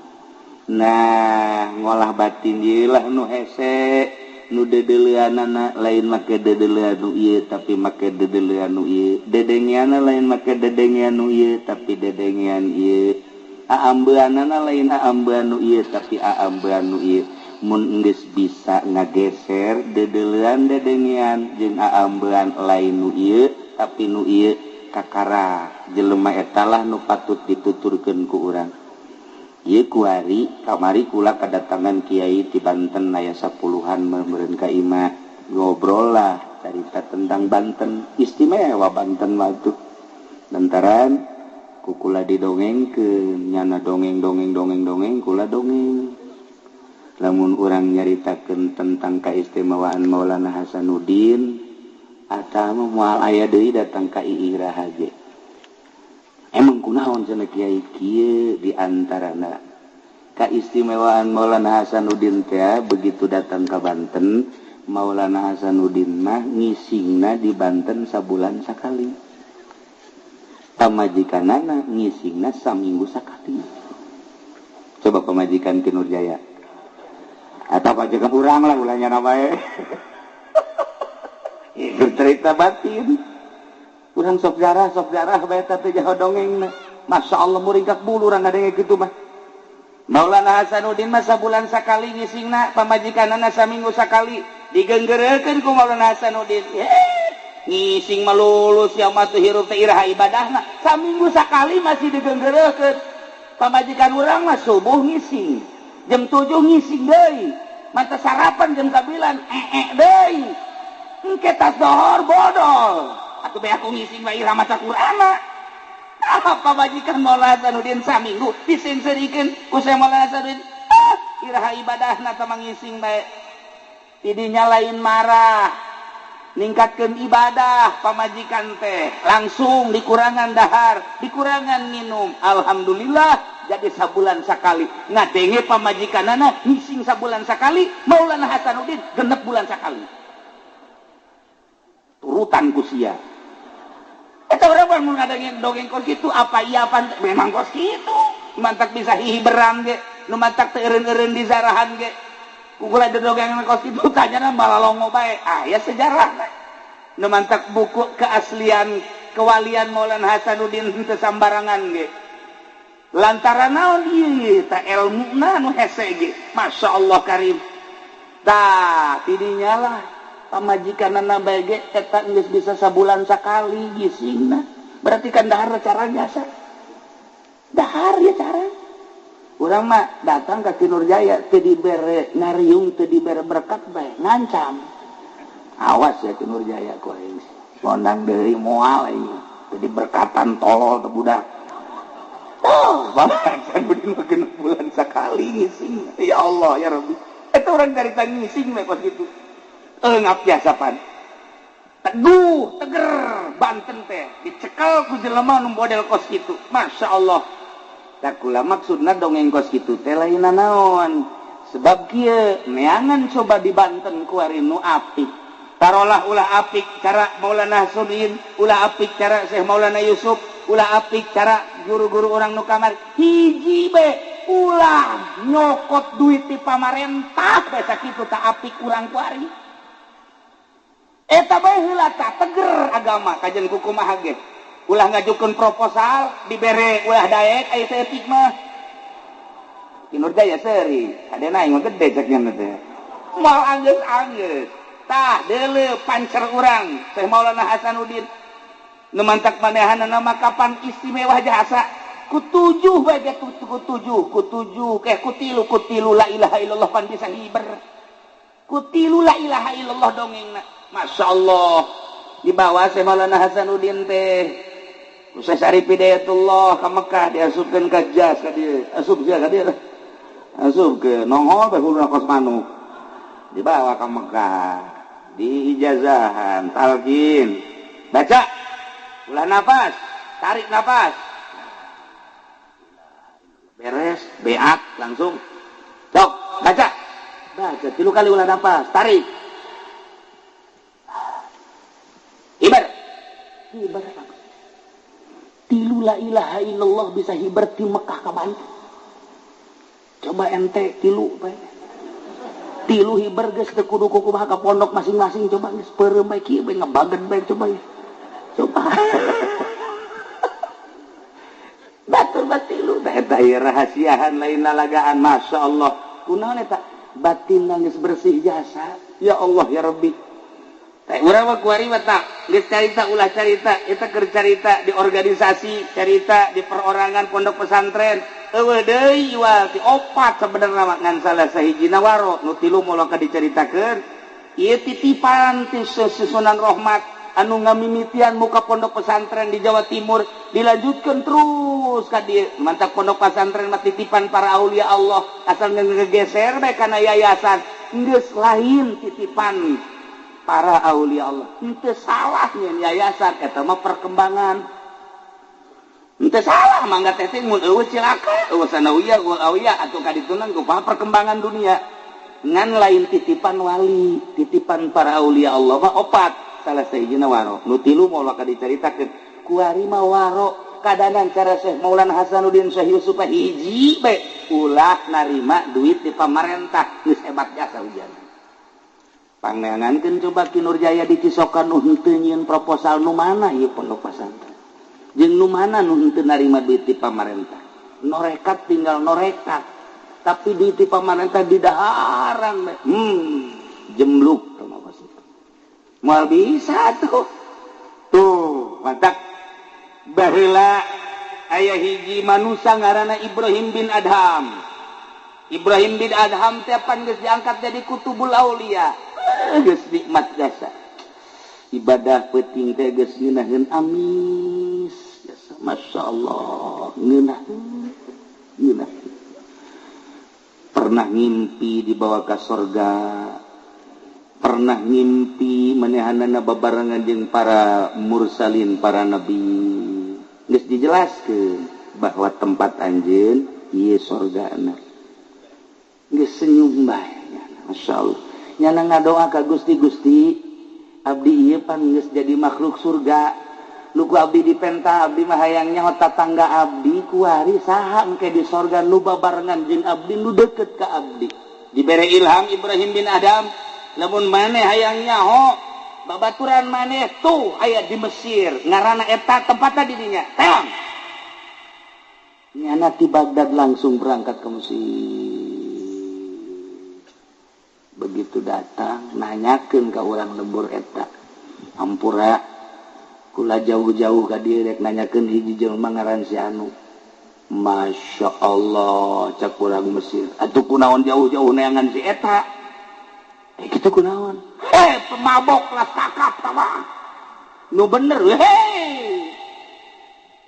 Nah, ngolah batin ieu lah nu hese, nu dedeleuanana lain make dedeleuan nu ieu tapi make dedeleuan nu ieu. Dedengeanna lain make dedengean nu ieu tapi dedengean ieu. Aambeanana lain aambean nu ieu tapi aambean nu ieu. Mun geus bisa ngageser dedelean dedengean jeung aambean lain nu ieu tapi nu ieu kakara jelema eta lah nu patut dituturkeun ku urang. Ieu kuari kamari kula kadatangan kiai ti Banten aya 10-an meureun ka imah ngobrol lah carita tentang Banten, istimewa Banten mah tuh. Lantaran ku kula didongengkeun nyana dongeng dongeng dongeng dongeng kula dongeng. Lamun urang nyaritakeun tentang kaistimewaan Maulana Hasanuddin atawa moal aya deui datang ka Iira ge. Emang kunaon cenah kiai kieu di antarana kaistimewaan Maulana Hasanuddin teh begitu datang ka Banten, Maulana Hasanuddin mah ngisingna di Banten sabulan sakali. Pamajikanana ngisingna saminggu sakali. Coba pamajikan Ki Nurjaya. Atau pajikan urang lah ulahnya nama bae. Ieu cerita batin. Urang sok jarah bae teh jaho dongengna. Masya Allah muringkak bulu urang ngadenge kitu mah. Maulana Hasanuddin mah sabulan sakali ngisingna, pamajikanana saminggu sakali digenggeurekeun ku Maulana Hasanuddin. Ngising mah lulus ya mah teu hirup teh iraha ibadahna. Saminggu sakali masih digenggeurekeun. Pamajikan urang mah subuh ngising, jam 7 ngising deui, mata sarapan jam 9 deui. Engke tas dohor bodol. Atuh bae aku ngising bae iraha maca Qur'anna. Apa pamajikan Maulana Hasanuddin saminggu diseungseurikeun ku Syekh Maulana Hasanuddin. Iraha ibadahna teh ngising bae. Tidinya lain marah, ningkatkeun ibadah pamajikan teh langsung dikurangan dahar, dikurangan minum. Alhamdulillah jadi sabulan sakali. Ngadenge pamajikanana ngising sabulan sakali, Maulana Hasanuddin genep bulan sakali. Turutan ku sia. Eta urang mah mun ngadenge dongeng kos kitu apa iya apa memang kos kitu. Mantak bisa hihiberan ge, nu mantak teu eureun-eureun di zarahan ge. Kukula dongeng kos kitu tanyana malalongo bae. Ah ya sejarah. Nu mantak buku keaslian kewalian Maulana Hasanuddin teu sambarangan ge. Lantaran naon ieu ta elmuna nu hese ge. Masya Allah karim. Tah tidinya lah pamajikanana bae ge eta geus bisa sabulan sakali gisingna. Berarti kan dahar cara jasa. Dahar ya cara. Urang mah datang ka Ki Nurjaya teu dibere ngariung, teu dibere berkat bae, ngancam. Awas ya Ki Nurjaya ku aing. Ngondang deui moal aing. Teu diberkatan tolol teu budak. Oh, bapak Hasanuddin mah genep bulan sakali ngising. Ya Allah ya Rabbi. Eta urang carita ngising we kos kitu. Ngap biasa pan. Teguh, teger Banten teh dicekel ku jelema nu model kos kitu. Masya Allah. Tak kula maksudna dongeng kos kitu teh lain naon. Sebab kieu neangan coba di Banten kuari nu apik. Tarolah ulah apik cara Maulana Hasanuddin, ulah apik cara Syekh Maulana Yusuf, ulah apik cara guru-guru orang nu kamari. Hiji be ulah nyokot duit ti pamarentah bae sakitu tak apik urang kuari. Eta bae heula tah teger agama kajen kukumaha ge. Ulah ngajukeun proposal dibere ulah daek aya saeutik mah. Ki Nurjaya seuri, kadena aing mah gede cek nya teh. Moal anggeus-anggeus. Tah deuleu pancer urang Syekh Maulana Hasanuddin. Nu mantak manehanana mah kapan istimewa jasa. Ku tujuh bae ge ku tujuh, ku tujuh ke ku tilu la ilaha illallah pan bisa hiber. Ku tilu la ilaha illallah dongengna. Masya Allah dibawa Syekh Maulana Hasanuddin teh Syekh Syarif Hidayatullah ka Mekah diasupkeun ka jas ka dieu, asup sia ka dieu. Asup ke nongol bae huluna kos manuk. Dibawa ka Mekah, diijazahan, talqin. Baca. Ulah nafas, tarik nafas. Beres, beat langsung. Sok, baca. Baca 3 kali ulah nafas, tarik. Hiber. Hiber. Tilu la ilaha illallah bisa hiber di Mekah ka Banten. Coba ente tilu bae. Tilu hiber geus teu kudu kumaha ka pondok masing-masing coba geus peureum bae kieu bae ngebagen bae coba ya. Coba. Batur batilu teh eta ieu rahasiahan lain lalagaan masyaallah. Kunaon eta? Batin geus bersih jasa. Ya Allah ya Rabbi. Teh urang mah kuari mah tak geus carita ulah carita eta keur carita di organisasi, carita di perorangan pondok pesantren. Eueuh deui iwal ti opat sabenerna mah ngan salah sahijina waro nu tilu moal ka dicaritakeun. Ieu titipan ti Susunan Rohmat anu ngamimitian muka pondok pesantren di Jawa Timur dilanjutkeun terus ka dieu. Mantap pondok pesantren mah titipan para aulia Allah asal ngegeser bae kana yayasan geus lain titipan para aulia Allah. Henteu salah nyeun yayasan eta mah perkembangan. Henteu salah mangga teh teh mun eueuh cilaka, eueuh sanawiyah, eueuh awiyah atuh ka dituna kumaha perkembangan dunia. Ngan lain titipan wali, titipan para aulia Allah mah opat. Salah sahijina waro. Nu tilu moal ka dicaritakeun. Kuari mah waro kadanan cara Syekh Maulana Hasanuddin Syekh Yusuf hiji bae ulah narima duit di pamarentah geus hebat jasa ujian. Pangneangankeun coba Ki Nurjaya di Cisokan nu henteu nyieun proposal, nu mana ieu pondok pesantren jeung nu mana nu henteu narima duit ti pamarentah. Norekat tinggal norekat, tapi duit ti pamarentah di daharan, jemluk moal bisa tuh. Tuh mantak baheula aya hiji manusia ngaranna Ibrahim bin Adham. Ibrahim bin Adham teh pan geus diangkat jadi kutubul aulia. Geus nikmat jasa ibadah peuting teh geus ngeunaheun amis jasa, Masya Allah, ngeunaheun ngeunaheun. Pernah ngimpi dibawa ke sorga, pernah ngimpi manehanana babarengan jeung para mursalin, para nabi. Geus dijelaskeun bahwa tempat anjeun ieu sorgana. Geus senyum bae, Masya Allah. Nyana ngadoa ka Gusti, Gusti, abdi ieu pan geus jadi makhluk surga, nu ku abdi dipenta, abdi mah hayang nyaho tatangga abdi kuari saha engke di sorga nu babarengan jeung abdi, nu deket ka abdi. Dibere ilham Ibrahim bin Adam, lamun maneh hayang nyaho babaturan maneh tuh aya di Mesir, ngaranna eta tempatna di dinya teang. Nyana ti Baghdad langsung berangkat ke Mesir. Begitu datang nanyakeun ka urang lembur eta, "Ampura, kula jauh-jauh ka dieu rek nanyakeun hiji jelema ngaran si anu." "Masya Allah," cak urang Mesir, "atuh kunaon jauh-jauh neangan si eta?" "Eh, kitu kunaon?" "Eh, pemabok lah kakap tama nu bener." Hei,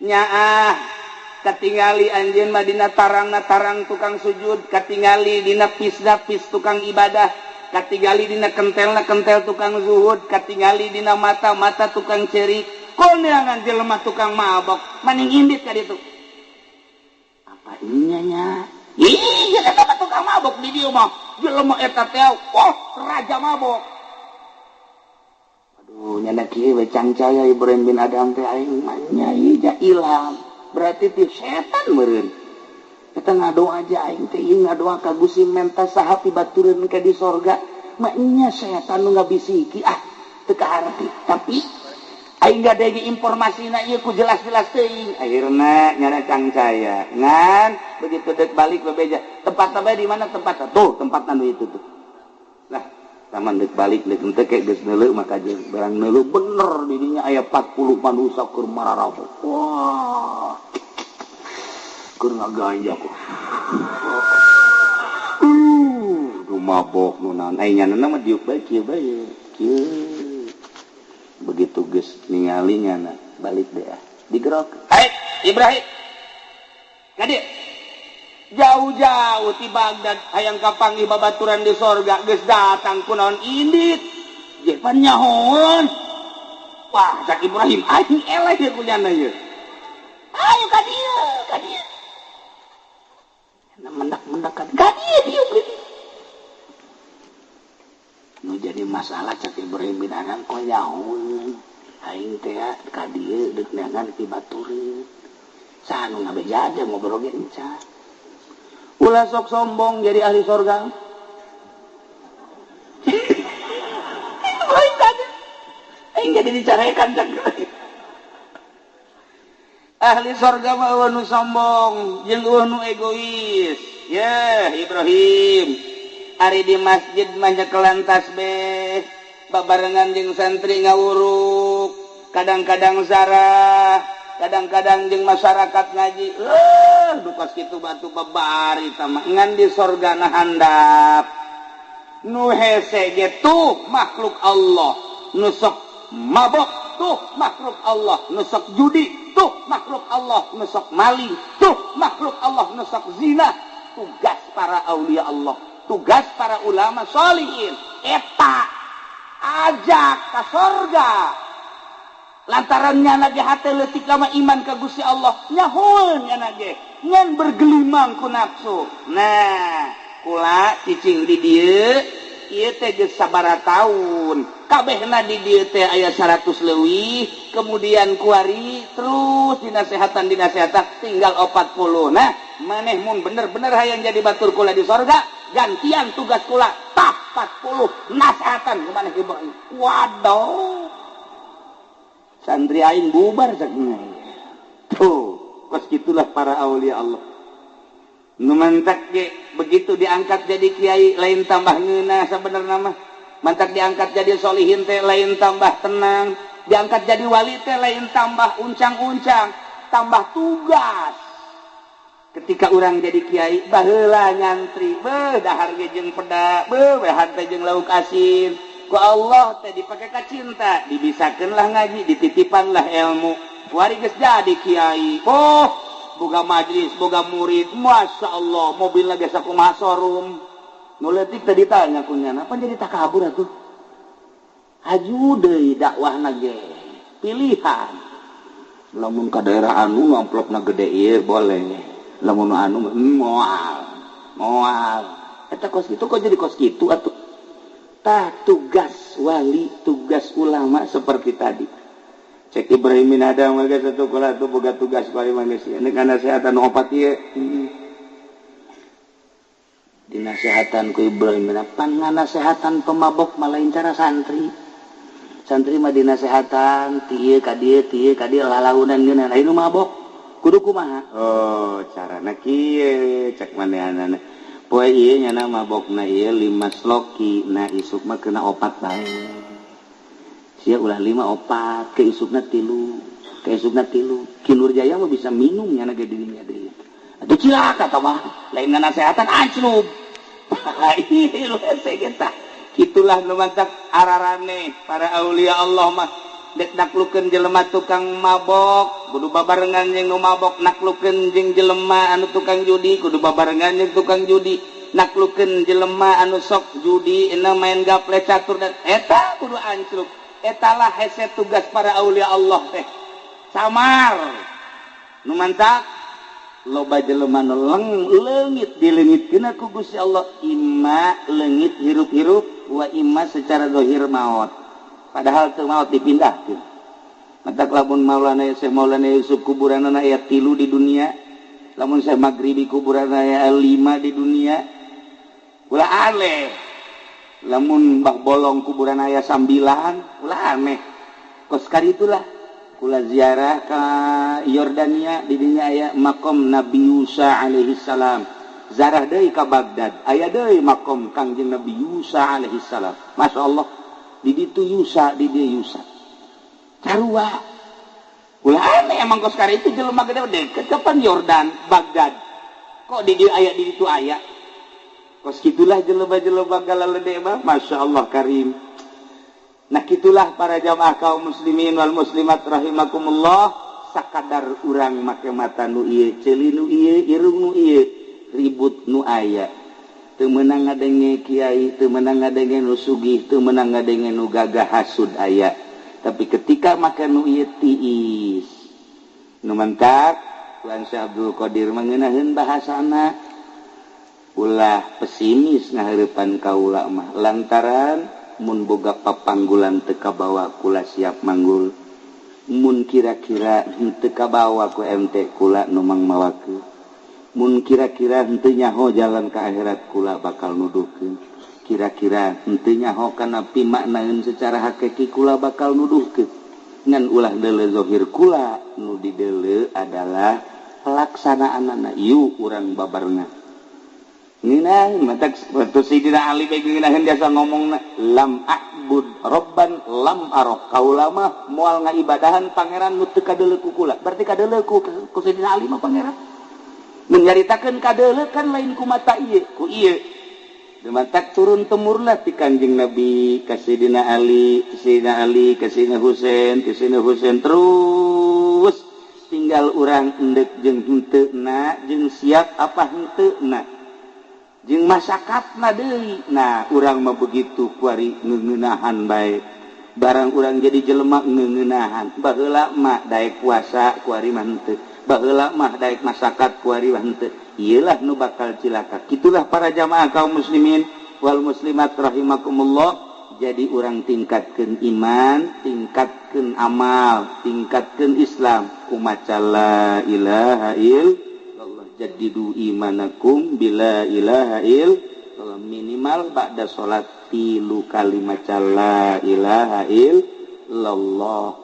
nyaah katingali anjeun mah dina tarangna tarang tukang sujud, katingali dina pisna pis tukang ibadah, katingali dina kentelna kentel tukang zuhud, katingali dina mata mata tukang cerik, koneangan jelema tukang mabok maning indit ka ditu. Apa inya nya? Ih, eta mah tukang mabok di dieu mah, jelema eta teh oh raja mabok. Aduh, nyana kieu we cangcaya Ibrahim bin Adam teh, aing mah nya ieu ilham berarti ti setan meureun eta. Ngadoa aja aing teh ieu, ngadoa ka Gusti menta saha pibatureun ke di sorga, mah nya setan nu ngabisiki, ah teu kaharti. Tapi aing gade informasina ieu ku jelas-jelas teuing. Akhirna nyana cangcaya ngan begitu dek balik bebeja tempat apa, di mana tempat tuh, tempat anu itu tuh lah. Taman dek balik dek henteu ke geus neuleuh, maka jeung barang neuleuh bener di dinya aya 40 manusia keur mararabok. Wah, keur ngaganja ku du mabok nu naon. Ai nyana mah diuk bae kieu bae kieu. Begitu geus ningali nyana balik deh, digerok, "Hai Ibrahim, ka dieu, jauh-jauh ti Baghdad hayang kapanggih babaturan di sorga, geus datang kunaon indit je pan nyahoan?" "Wah," cak Ibrahim, "aing eleh ieu ku nyana ieu. Ayo ka dieu, ka dieu." Mendak-mendak ka dieu dieu. Nu jadi masalah, cak Ibrahim bin Adham, kok nyahoan aing teh ka dieu deuk neangan pibatureun, saha nu ngabeja aja ngobrol ge encan. Ulah sok sombong jadi ahli sorga. Aing jadi dicarekan cak. Ahli sorga mah eueuh nu sombong jeung eueuh nu egois. Yeh Ibrahim, ari di masjid mah nyekelan tasbih, babarengan jeung santri ngawuruk, kadang-kadang zarah, kadang-kadang jeung masyarakat ngaji. Dukas kitu batu babari tama ngan di sorgana handap. Nu hese ge tuh makhluk Allah, nu sok mabok tuh makhluk Allah, nu sok judi tuh makhluk Allah, nu sok maling tuh makhluk Allah, nu sok zina. Tugas para aulia Allah, tugas para ulama solihin eta ajak ka sorga. Lantaran nyana ge hate leutik lama iman ka Gusti Allah, nyahoeun nyana ge ngan bergelimang ku nafsu. Nah, kula cicing di dieu ieu teh geus sabaraha taun, kabehna di dieu teh aya 100 leuwih, kemudian kuari terus dinasehatan dinasehatan tinggal 40. Nah, maneh mun bener-bener hayang jadi batur kula di sorga, gantian tugas kula tah. 40 nasihatan ku maneh Ibrahim. Waduh. Santri aing bubar saknya. Tuh, kos gitulah para aulia Allah. Nu mantak ge begitu diangkat jadi kiai lain tambah ngeunah sabenerna mah. Mantak diangkat jadi solihin teh lain tambah tenang, diangkat jadi wali teh lain tambah uncang-uncang, tambah tugas. Ketika orang jadi kiai baheula nyantri, beuh dahar ge jeung peda, beuh dahar teh jeung lauk asin. Ku Allah teh dipake ka cinta, dibisakeun lah ngaji, dititipan lah ilmu. Wari geus jadi kiai. Oh, boga majlis, boga murid, Masya Allah, mobilna geus sakumaha showroom. Nu leutik teh ditanya ku nyana, apa jadi takabur atuh? Haju deui dakwahna ge. Pilihan. Lamun ka daerah anu amplopna gede ieu boleh. Lamun anu moal. Moal. Eta kos kitu kok jadi kos kitu atuh? Tah tugas wali, tugas ulama seperti tadi. Cek Ibrahim bin Adham geus satu kula tuh boga tugas bari manusia. Ini kana sehatan opat ieu. Dinasehatan ku Ibrahim bin Adham, nganasehatan pemabok malain cara santri. Santri mah dinasehatan ti ieu ka dieu, ti ieu ka dieu lalaunan ngeunah. Lain nu mabok kudu kumaha? Oh, carana kieu cek manehanana. Poe ieu nyana mabokna ieu 5 sloki, na isuk mah kena 4 bae. Sia ulah 5 4, ke isukna 3, ke isukna 3. Ki Nurjaya mah bisa minum nyana ge dirinya deui. Atuh cilaka tah mah, lain nganasehatan anclub. Ieu hese kita. Itulah nu mantak ararane para aulia Allah mah dek naklukeun jelema tukang mabok, kudu babarengan jeung nu mabok, naklukeun jeung jelema anu tukang judi, kudu babarengan jeung tukang judi, naklukeun jelema anu sok judi, ena main gaple catur dan eta kudu anclub. Etalah hese tugas para aulia Allah teh. Samar. Nu mantak loba jelema nu leungit dileungitkeun ku Gusti Allah, imma leungit hirup-hirup wa imma secara zahir maot. Padahal teu maot dipindahkeun. Mantak lamun Maulana Syekh Maulana Yusuf kuburanana aya 3 di dunia, lamun Syekh Maghribi kuburanana aya 5 di dunia. Ulah aneh. Lamun Mbah Bolong kuburan aya 9, ulah aneh. Kos karitulah kula ziarah ka Yordania, di dinya aya makom Nabi Yusa alaihi salam. Zarah deui ka Baghdad, aya deui makom Kangjeng Nabi Yusa alaihi salam. Masya Allah, di ditu Yusa, di dieu Yusa. Sarua. Ulah aneh emang kos kari itu jelema gede deket kapan Yordan, Baghdad. Kok di dieu aya, di ditu aya. Kos kitulah jelema-jelema galalede mah, Masya Allah karim. Nah kitulah para jamaah kaum muslimin wal muslimat rahimakumullah, sakadar urang make mata nu ieu, ceuli nu ieu, irung nu ieu, ribut nu aya. Teu meunang ngadenge kiai, teu meunang ngadenge nu sugih, teu meunang ngadenge nu gagah hasud aya. Tapi ketika make nu ieu tiis. Nu mantak Tuan Syekh Abdul Qadir mangeunaheun bahasana ulah pesimis ngahareupan kaula mah lantaran mun boga papanggulan teu kabawa kula siap manggul, mun kira-kira henteu kabawa ku MT kula nu mangmawakeun, mun kira-kira henteu nyaho jalan ka akhirat kula bakal nuduhkeun, kira-kira henteu nyaho kana pimaknaeun secara hakiki kula bakal nuduhkeun. Ngan ulah deuleu zahir kula, nu dideuleu adalah pelaksanaanana. Yuk urang babarengan. Ngeunah matak waktu Sidina Ali bae ngeunaheun biasa ngomongna lam a'bud robban lam arok, kaula mah moal ngaibadahan pangeran nu teu kadeuleu ku kula. Berarti kadeuleu ku Sidina Ali mah pangeran. Mun nyaritakeun kadeuleu kan lain ku mata ieu, ku ieu. Matak turun temurna ti Kanjeng Nabi ka Sidina Ali, Sidina Ali ka Sidina Husain, ka Sidina Husain terus tinggal urang endek jeung henteu na, jeung siap apa henteu na. Jeung masakatna deui. Nah, urang mah begitu kuari ngeunahan bae. Barang urang jadi jelema ngeunahan. Baheula mah daek puasa kuari mah henteu. Baheula mah daek masakat kuari mah henteu. Ieulah nu bakal cilaka. Kitulah para jamaah kaum muslimin wal muslimat rahimakumullah. Jadi urang tingkatkeun iman, tingkatkeun amal, tingkatkeun Islam. Kumaca la ilaha illallah. Jadidu imanakum bila ilaha illallah. illallah minimal ba'da salat 3 kali maca la ilaha illallah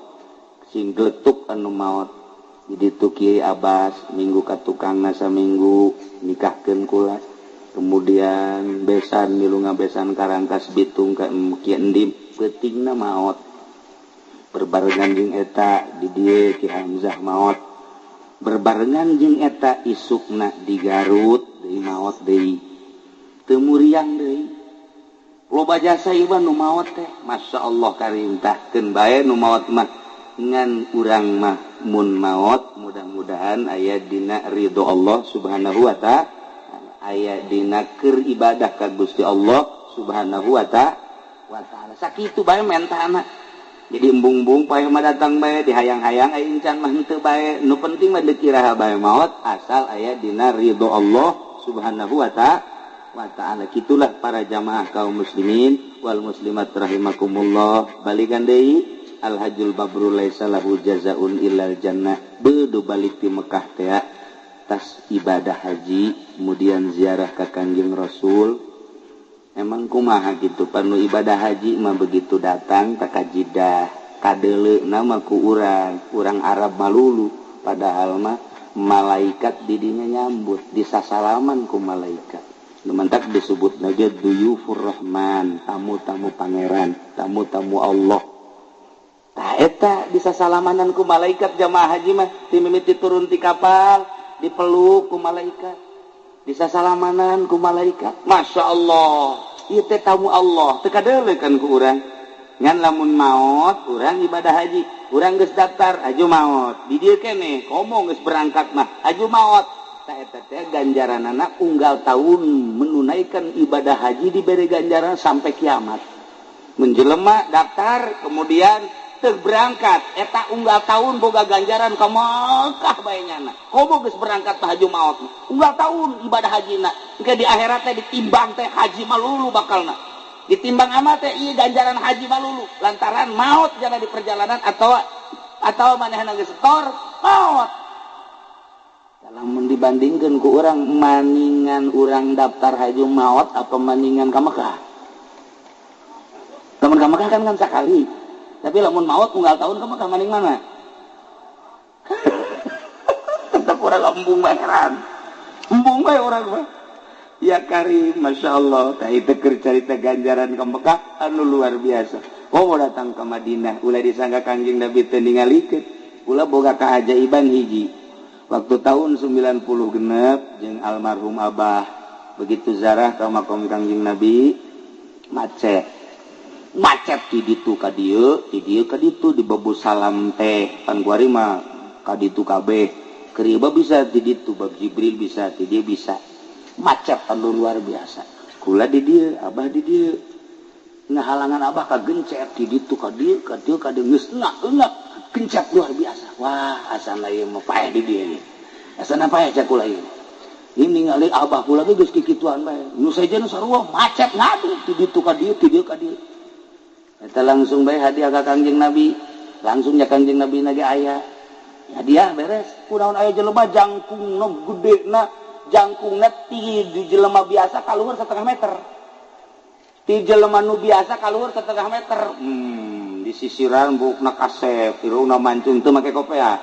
sing geletuk anu maot. Di ditu Kiai Abbas minggu ka tukangna saminggu nikahkeun kula. Kemudian besan milu ngabesan Karangkas Bitung ka Ki Endim peutingna maot. Berbarengan jeung eta di dieu Ki Hamzah maot. Berbarengan jeung eta isukna di Garut deui maot deui. Teu muriang deui. Loba jasa ieu nu maot teh, masyaallah karintahkeun bae nu maot mah. Ngan urang mah mun maot mudah-mudahan aya dina ridho Allah Subhanahu wa ta'ala, aya dina keur ibadah ka Gusti Allah Subhanahu wa ta'ala. Sakitu bae mentana. Jadi embung-embung pae mah datang bae dihayang-hayang aya incan mah henteu bae. Nu penting mah deuk iraha bae maot asal aya dina ridho Allah Subhanahu wa ta'ala. Kitulah para jamaah kaum muslimin wal muslimat rahimakumullah. Balikan deui al-hajjul mabrur laisa lahu jazaun illal jannah. Beudu balik ti Mekah teh tas ibadah haji kemudian ziarah ka Kangjeng Rasul. Emang kumaha gitu panu ibadah haji mah begitu datang ka Jidah kadeleuna mah ku urang Arab malulu, padahal mah malaikat didinya nyambut disasalaman ku malaikat. Lumantak disebut lagi duyufur rahman, tamu-tamu pangeran, tamu-tamu Allah. Tah eta disasalamanan ku malaikat jamaah haji mah ti mimiti turun ti kapal dipeluk ku malaikat, disasalamanan ku malaikat. Masya Allah, ieu teh tamu Allah, teu kadeuleu kan ku urang. Ngan lamun maot urang ibadah haji, urang geus daftar aju maot. Di dieu keneh komo geus berangkat mah aju maot. Tah eta teh ganjaranana unggal tahun menunaikan ibadah haji diberi ganjaran sampai kiamat. Menjelema daftar kemudian teu berangkat eta unggal tahun boga ganjaran ka Mekah bae nyana. Komo geus berangkat tah haju maot. Unggal tahun ibadah hajina. Engke di akhirat teh ditimbang teh haji malulu bakalna. Ditimbang amal teh ieu ganjaran haji malulu lantaran maot jana di perjalanan atau manehna geus setor maot. Lamun dibandingkeun ku urang maningan urang daftar haji maot apa maningan ka Mekah? Lamun ka Mekah kan sakali. Tapi lamun maot unggal tahun ka Mekah maning mana? Tetep urang embung bae heran. Embung bae urang mah. Ya karim, Masya Allah. Tah itu keur carita ganjaran ka Mekah anu luar biasa. Oh mau datang ke Madinah, ulah disangka Kangjeng Nabi teu ningalikeun. Ulah boga kaajaiban hiji. Waktu tahun 90 genep jeung almarhum Abah begitu zarah ka makom Kangjeng Nabi macet. Macet di ditu ka dieu, di dieu ka ditu di Babu Salam teh pan kuari mah ka ditu kabeh. Keur ieu bisa di ditu, Bab Jibril bisa, di dieu bisa. Macet anu luar biasa. Kula di dieu, Abah di dieu. Ngahalangan Abah ka gencet di ditu ka dieu, ka dieu ka dieu geus enak gencet luar biasa. Wah, asana ieu mah paeh di dieu ieu. Asana paeh cek kula ieu. Ini ningali Abah kula ge geus kikituan bae. Nu sejen sarua macet ngadu di ditu ka dieu, di dieu ka dieu. Eta langsung bae hadiah ka Kangjeng Nabi. Langsung nya Kangjeng Nabi na ge aya. Hadiah beres. Kunaon aya jelema jangkungna gedena, jangkungna ti di jelema biasa kaluhur 0,5 meter. Ti jelema nu biasa kaluhur 0,5 meter. Disisiran bukna kasep, irungna mancung teu make kopea.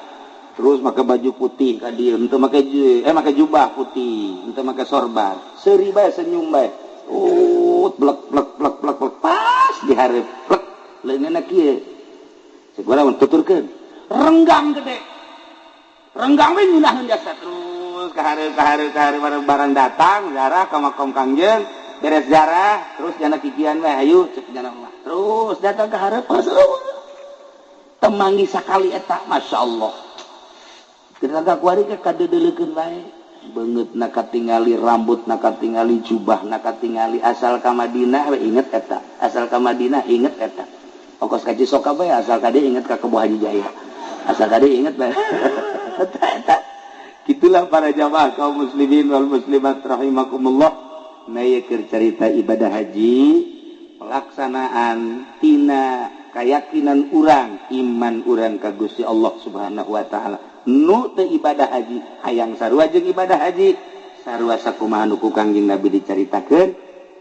Terus make baju putih ka dieu, henteu make make jubah putih, henteu make sorban. Seuri bae senyum bae. Blek blek blek blek blek pas dihareup plek leungeunna kieu. Cek urang tuturkeun. Renggang gede. Renggang we nyunaheun jasa terus ka hareup ka hareup ka hareup barang datang ziarah ka makom Kangjeng. Beres ziarah terus jana kikian we hayu cek jana mah. Terus datang ke hareup temanggi sakali eta masyaallah. Kita kuari ke kadeudeulekeun bae. Beungeutna katingali, rambutna katingali, jubahna katingali, asal ka Madinah we inget eta. Asal ka Madinah inget eta. Ongkos ka Cisoka bae asal ka dieu inget ka Kebo Haji Jaya. Asal ka dieu inget bae. Eta eta. Kitulah para jamaah kaum muslimin wal muslimat rahimakumullah. Nah, keur carita ibadah haji pelaksanaan tina keyakinan urang, iman urang ka Gusti Allah Subhanahu wa taala. Nu teu ibadah haji hayang sarua jeung ibadah haji, sarua sakumaha nu ku Kangjeng Nabi dicaritakeun,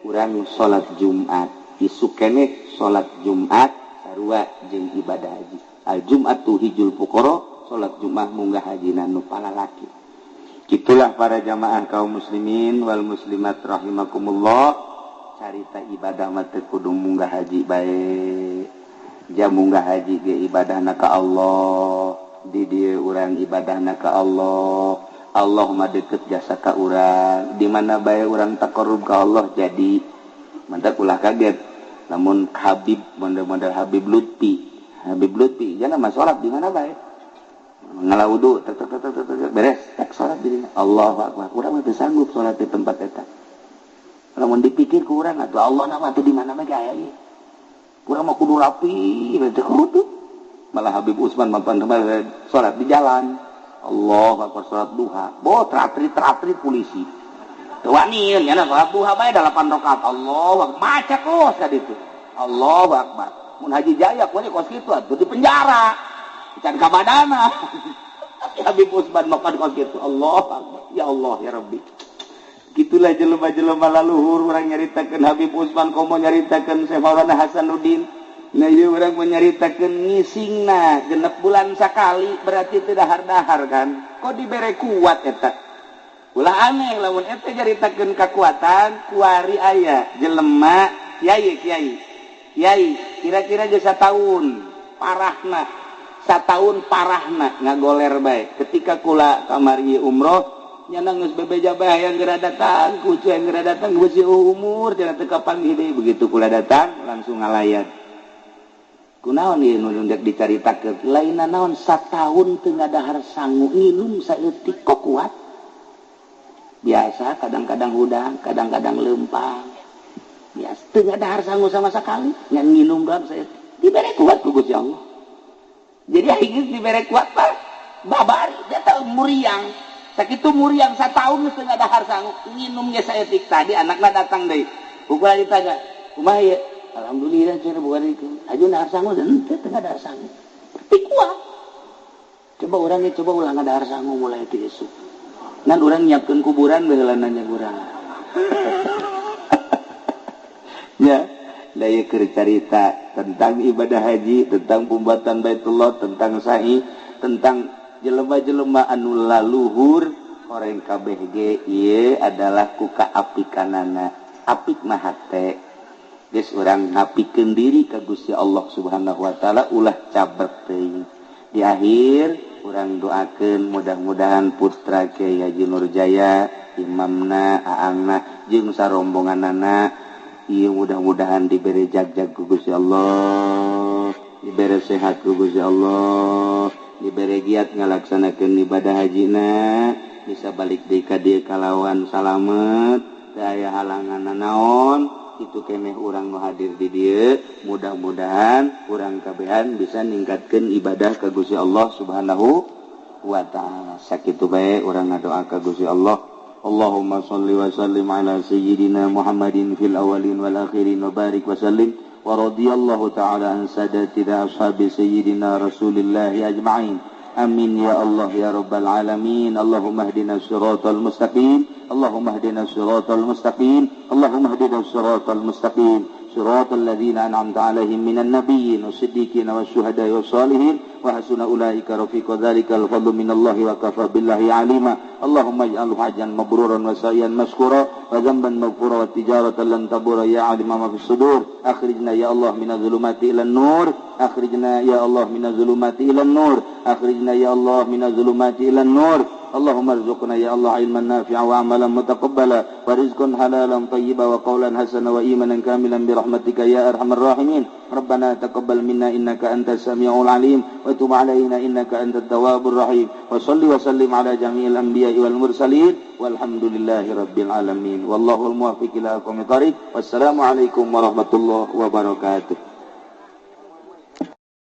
urang salat Jumat isuk keneh salat Jumat sarua jeung ibadah haji. Al Jum'atu hijul fuqara, salat Jumat munggah hajina nu palalaki. Itulah para jamaah kaum muslimin wal muslimat rahimakumullah. Carita ibadah mah teu kudu munggah haji bae. Jam munggah haji ge ibadahna ka Allah, di dieu urang ibadahna ka Allah. Allah mah deket jasa ka urang. Di mana bae urang taqarrub ka Allah jadi. Mantap ulah kaget. Namun Habib model-model Habib Lutfi. Habib Lutfi jangan mah salat di mana bae. Ngala wudu tek tek tek tek beres tek salat di dinya. Allahu akbar. Urang mah teu sanggup salat di tempat eta. Lamun dipikir ku urang atuh Allah na mah teu di mana bae aya ieu. Urang mah kudu rapi, teu kudu. Malah Habib Usman mampan salat di jalan. Allahu akbar salat duha. Bo tratri-tratri polisi. Teu wani nya salat duha bae 8 rakaat. Allahu akbar maca kos ka ditu. Allahu akbar. Mun Haji Jaya kuari kos kitu atuh di penjara. Can ka badana. Tapi Habib Usman makan kos kitu. Allahu akbar. Ya Allah ya Rabbi. Gitulah jelema-jelema laluhur urang nyaritakeun Habib Usman komo nyaritakeun Syekh Maulana Hasanuddin. Nah ieu urang menyaritakeun ngisingna genep bulan sakali berarti teu dahar-dahar kan. Kok dibere kuat eta? Ulah aneh lamun eta nyaritakeun kakuatan kuari aya jelema kiai kiai. Kiai kira-kira geus sataun parahna. Sataun parahna ngagoler bae. Ketika kula kamari umroh nyana geus bebeja bae hayang geura datang, kucu hayang geura datang geus umur cenah teu kapanggih deui. Begitu kula datang langsung ngalayat. Kunaon ieu nu ndek dicaritakeun? Lainna naon sataun teu ngadahar sangu nginum saeutik kok kuat. Biasa kadang-kadang hudang, kadang-kadang leumpang. Biasa teu ngadahar sangu sama sekali, ngan nginum doang saeutik. Dibere kuat ku Gusti Allah. Jadi akhirnya dibere kuat pak, babari dia tahu muriang. Sakitu muriang satahun geus teu ngadahar sangu, nginumnya saeutik tadi anakna datang deui. Ukuran ditanya, kumaha ieu? Alhamdulillah cenah bukan itu. Aju nahar sangu henteu teu ngadahar sangu. Tapi kuat. Coba urang coba ulah ngadahar sangu mulai ti esuk. Ngan urang nyiapkeun kuburan baheula nanya urang. Ya, da ieu keur carita tentang ibadah haji, tentang pembuatan Baitullah, tentang sa'i, tentang jelema-jelema anu laluhur orang kabeh ge ieu adalah ku kaapikanana. Apik mah hate. Geus urang ngapikeun diri ka Gusti Allah Subhanahu wa taala ulah cabrek teuing. Di akhir urang doakeun mudah-mudahan putra Kiai Haji Nurjaya, imamna, aangna jeung sarombonganana ieu mudah-mudahan dibere jag-jag ku Gusti Allah, dibere sehat ku Gusti Allah, dibere giat ngalaksanakeun ibadah hajina, bisa balik deui ka dieu kalawan salamet, teu aya halangan naon. Itu keneh urang nu hadir di dieu, mudah-mudahan urang kabehan bisa ningkatkeun ibadah ka Gusti Allah Subhanahu wa taala. Sakitu bae urang ngadoa ka Gusti Allah. Allahumma shalli wa sallim ala sayyidina Muhammadin fil awwalin wal akhirin wa barik wa sallim wa radiyallahu taala an sadatina ashabi sayyidina Rasulillah ajma'in. Amin ya Allah ya Rabbal alamin. Allahumma hdina siratal mustaqim. Allahumma hdina siratal mustaqim. Allahumma hdina siratal mustaqim. Siratal ladzina an'amta alaihim minan nabiyyin wasiddiqin wasyuhada'i wassalihin wa hasuna ulaika rafiqa. Dzalikal fadlu minallahi wa kafa billahi alima. Allahumma ij'alhu hajjan mabruran wa sa'yan mashkura wa dhanban maghfura wa tijaratan lan tabura ya alima ma fis sudur. Akhrijna ya Allah minadh dhulumati ilan nur. Akhrijna ya Allah minadh dhulumati ilan nur. Akhrijna ya Allah minadh dhulumati ilan nur. Allahumma arzuqna ya Allah ilman nafi'a wa amalan mutaqabbala wa rizqan halalan thayyiba wa qawlan hasana wa imanan kamilan bi rahmatika ya arhamar rahimin. Rabbana taqabbal minna innaka antas samiul alim wa tub alaina innaka antat tawwabur rahim. Wa salli wa sallim ala jami'il anbiya'i wal mursalin walhamdulillahi rabbil alamin. Wallahul muwaffiq ila aqwamit thariq. Wassalamu alaikum warahmatullahi wabarakatuh.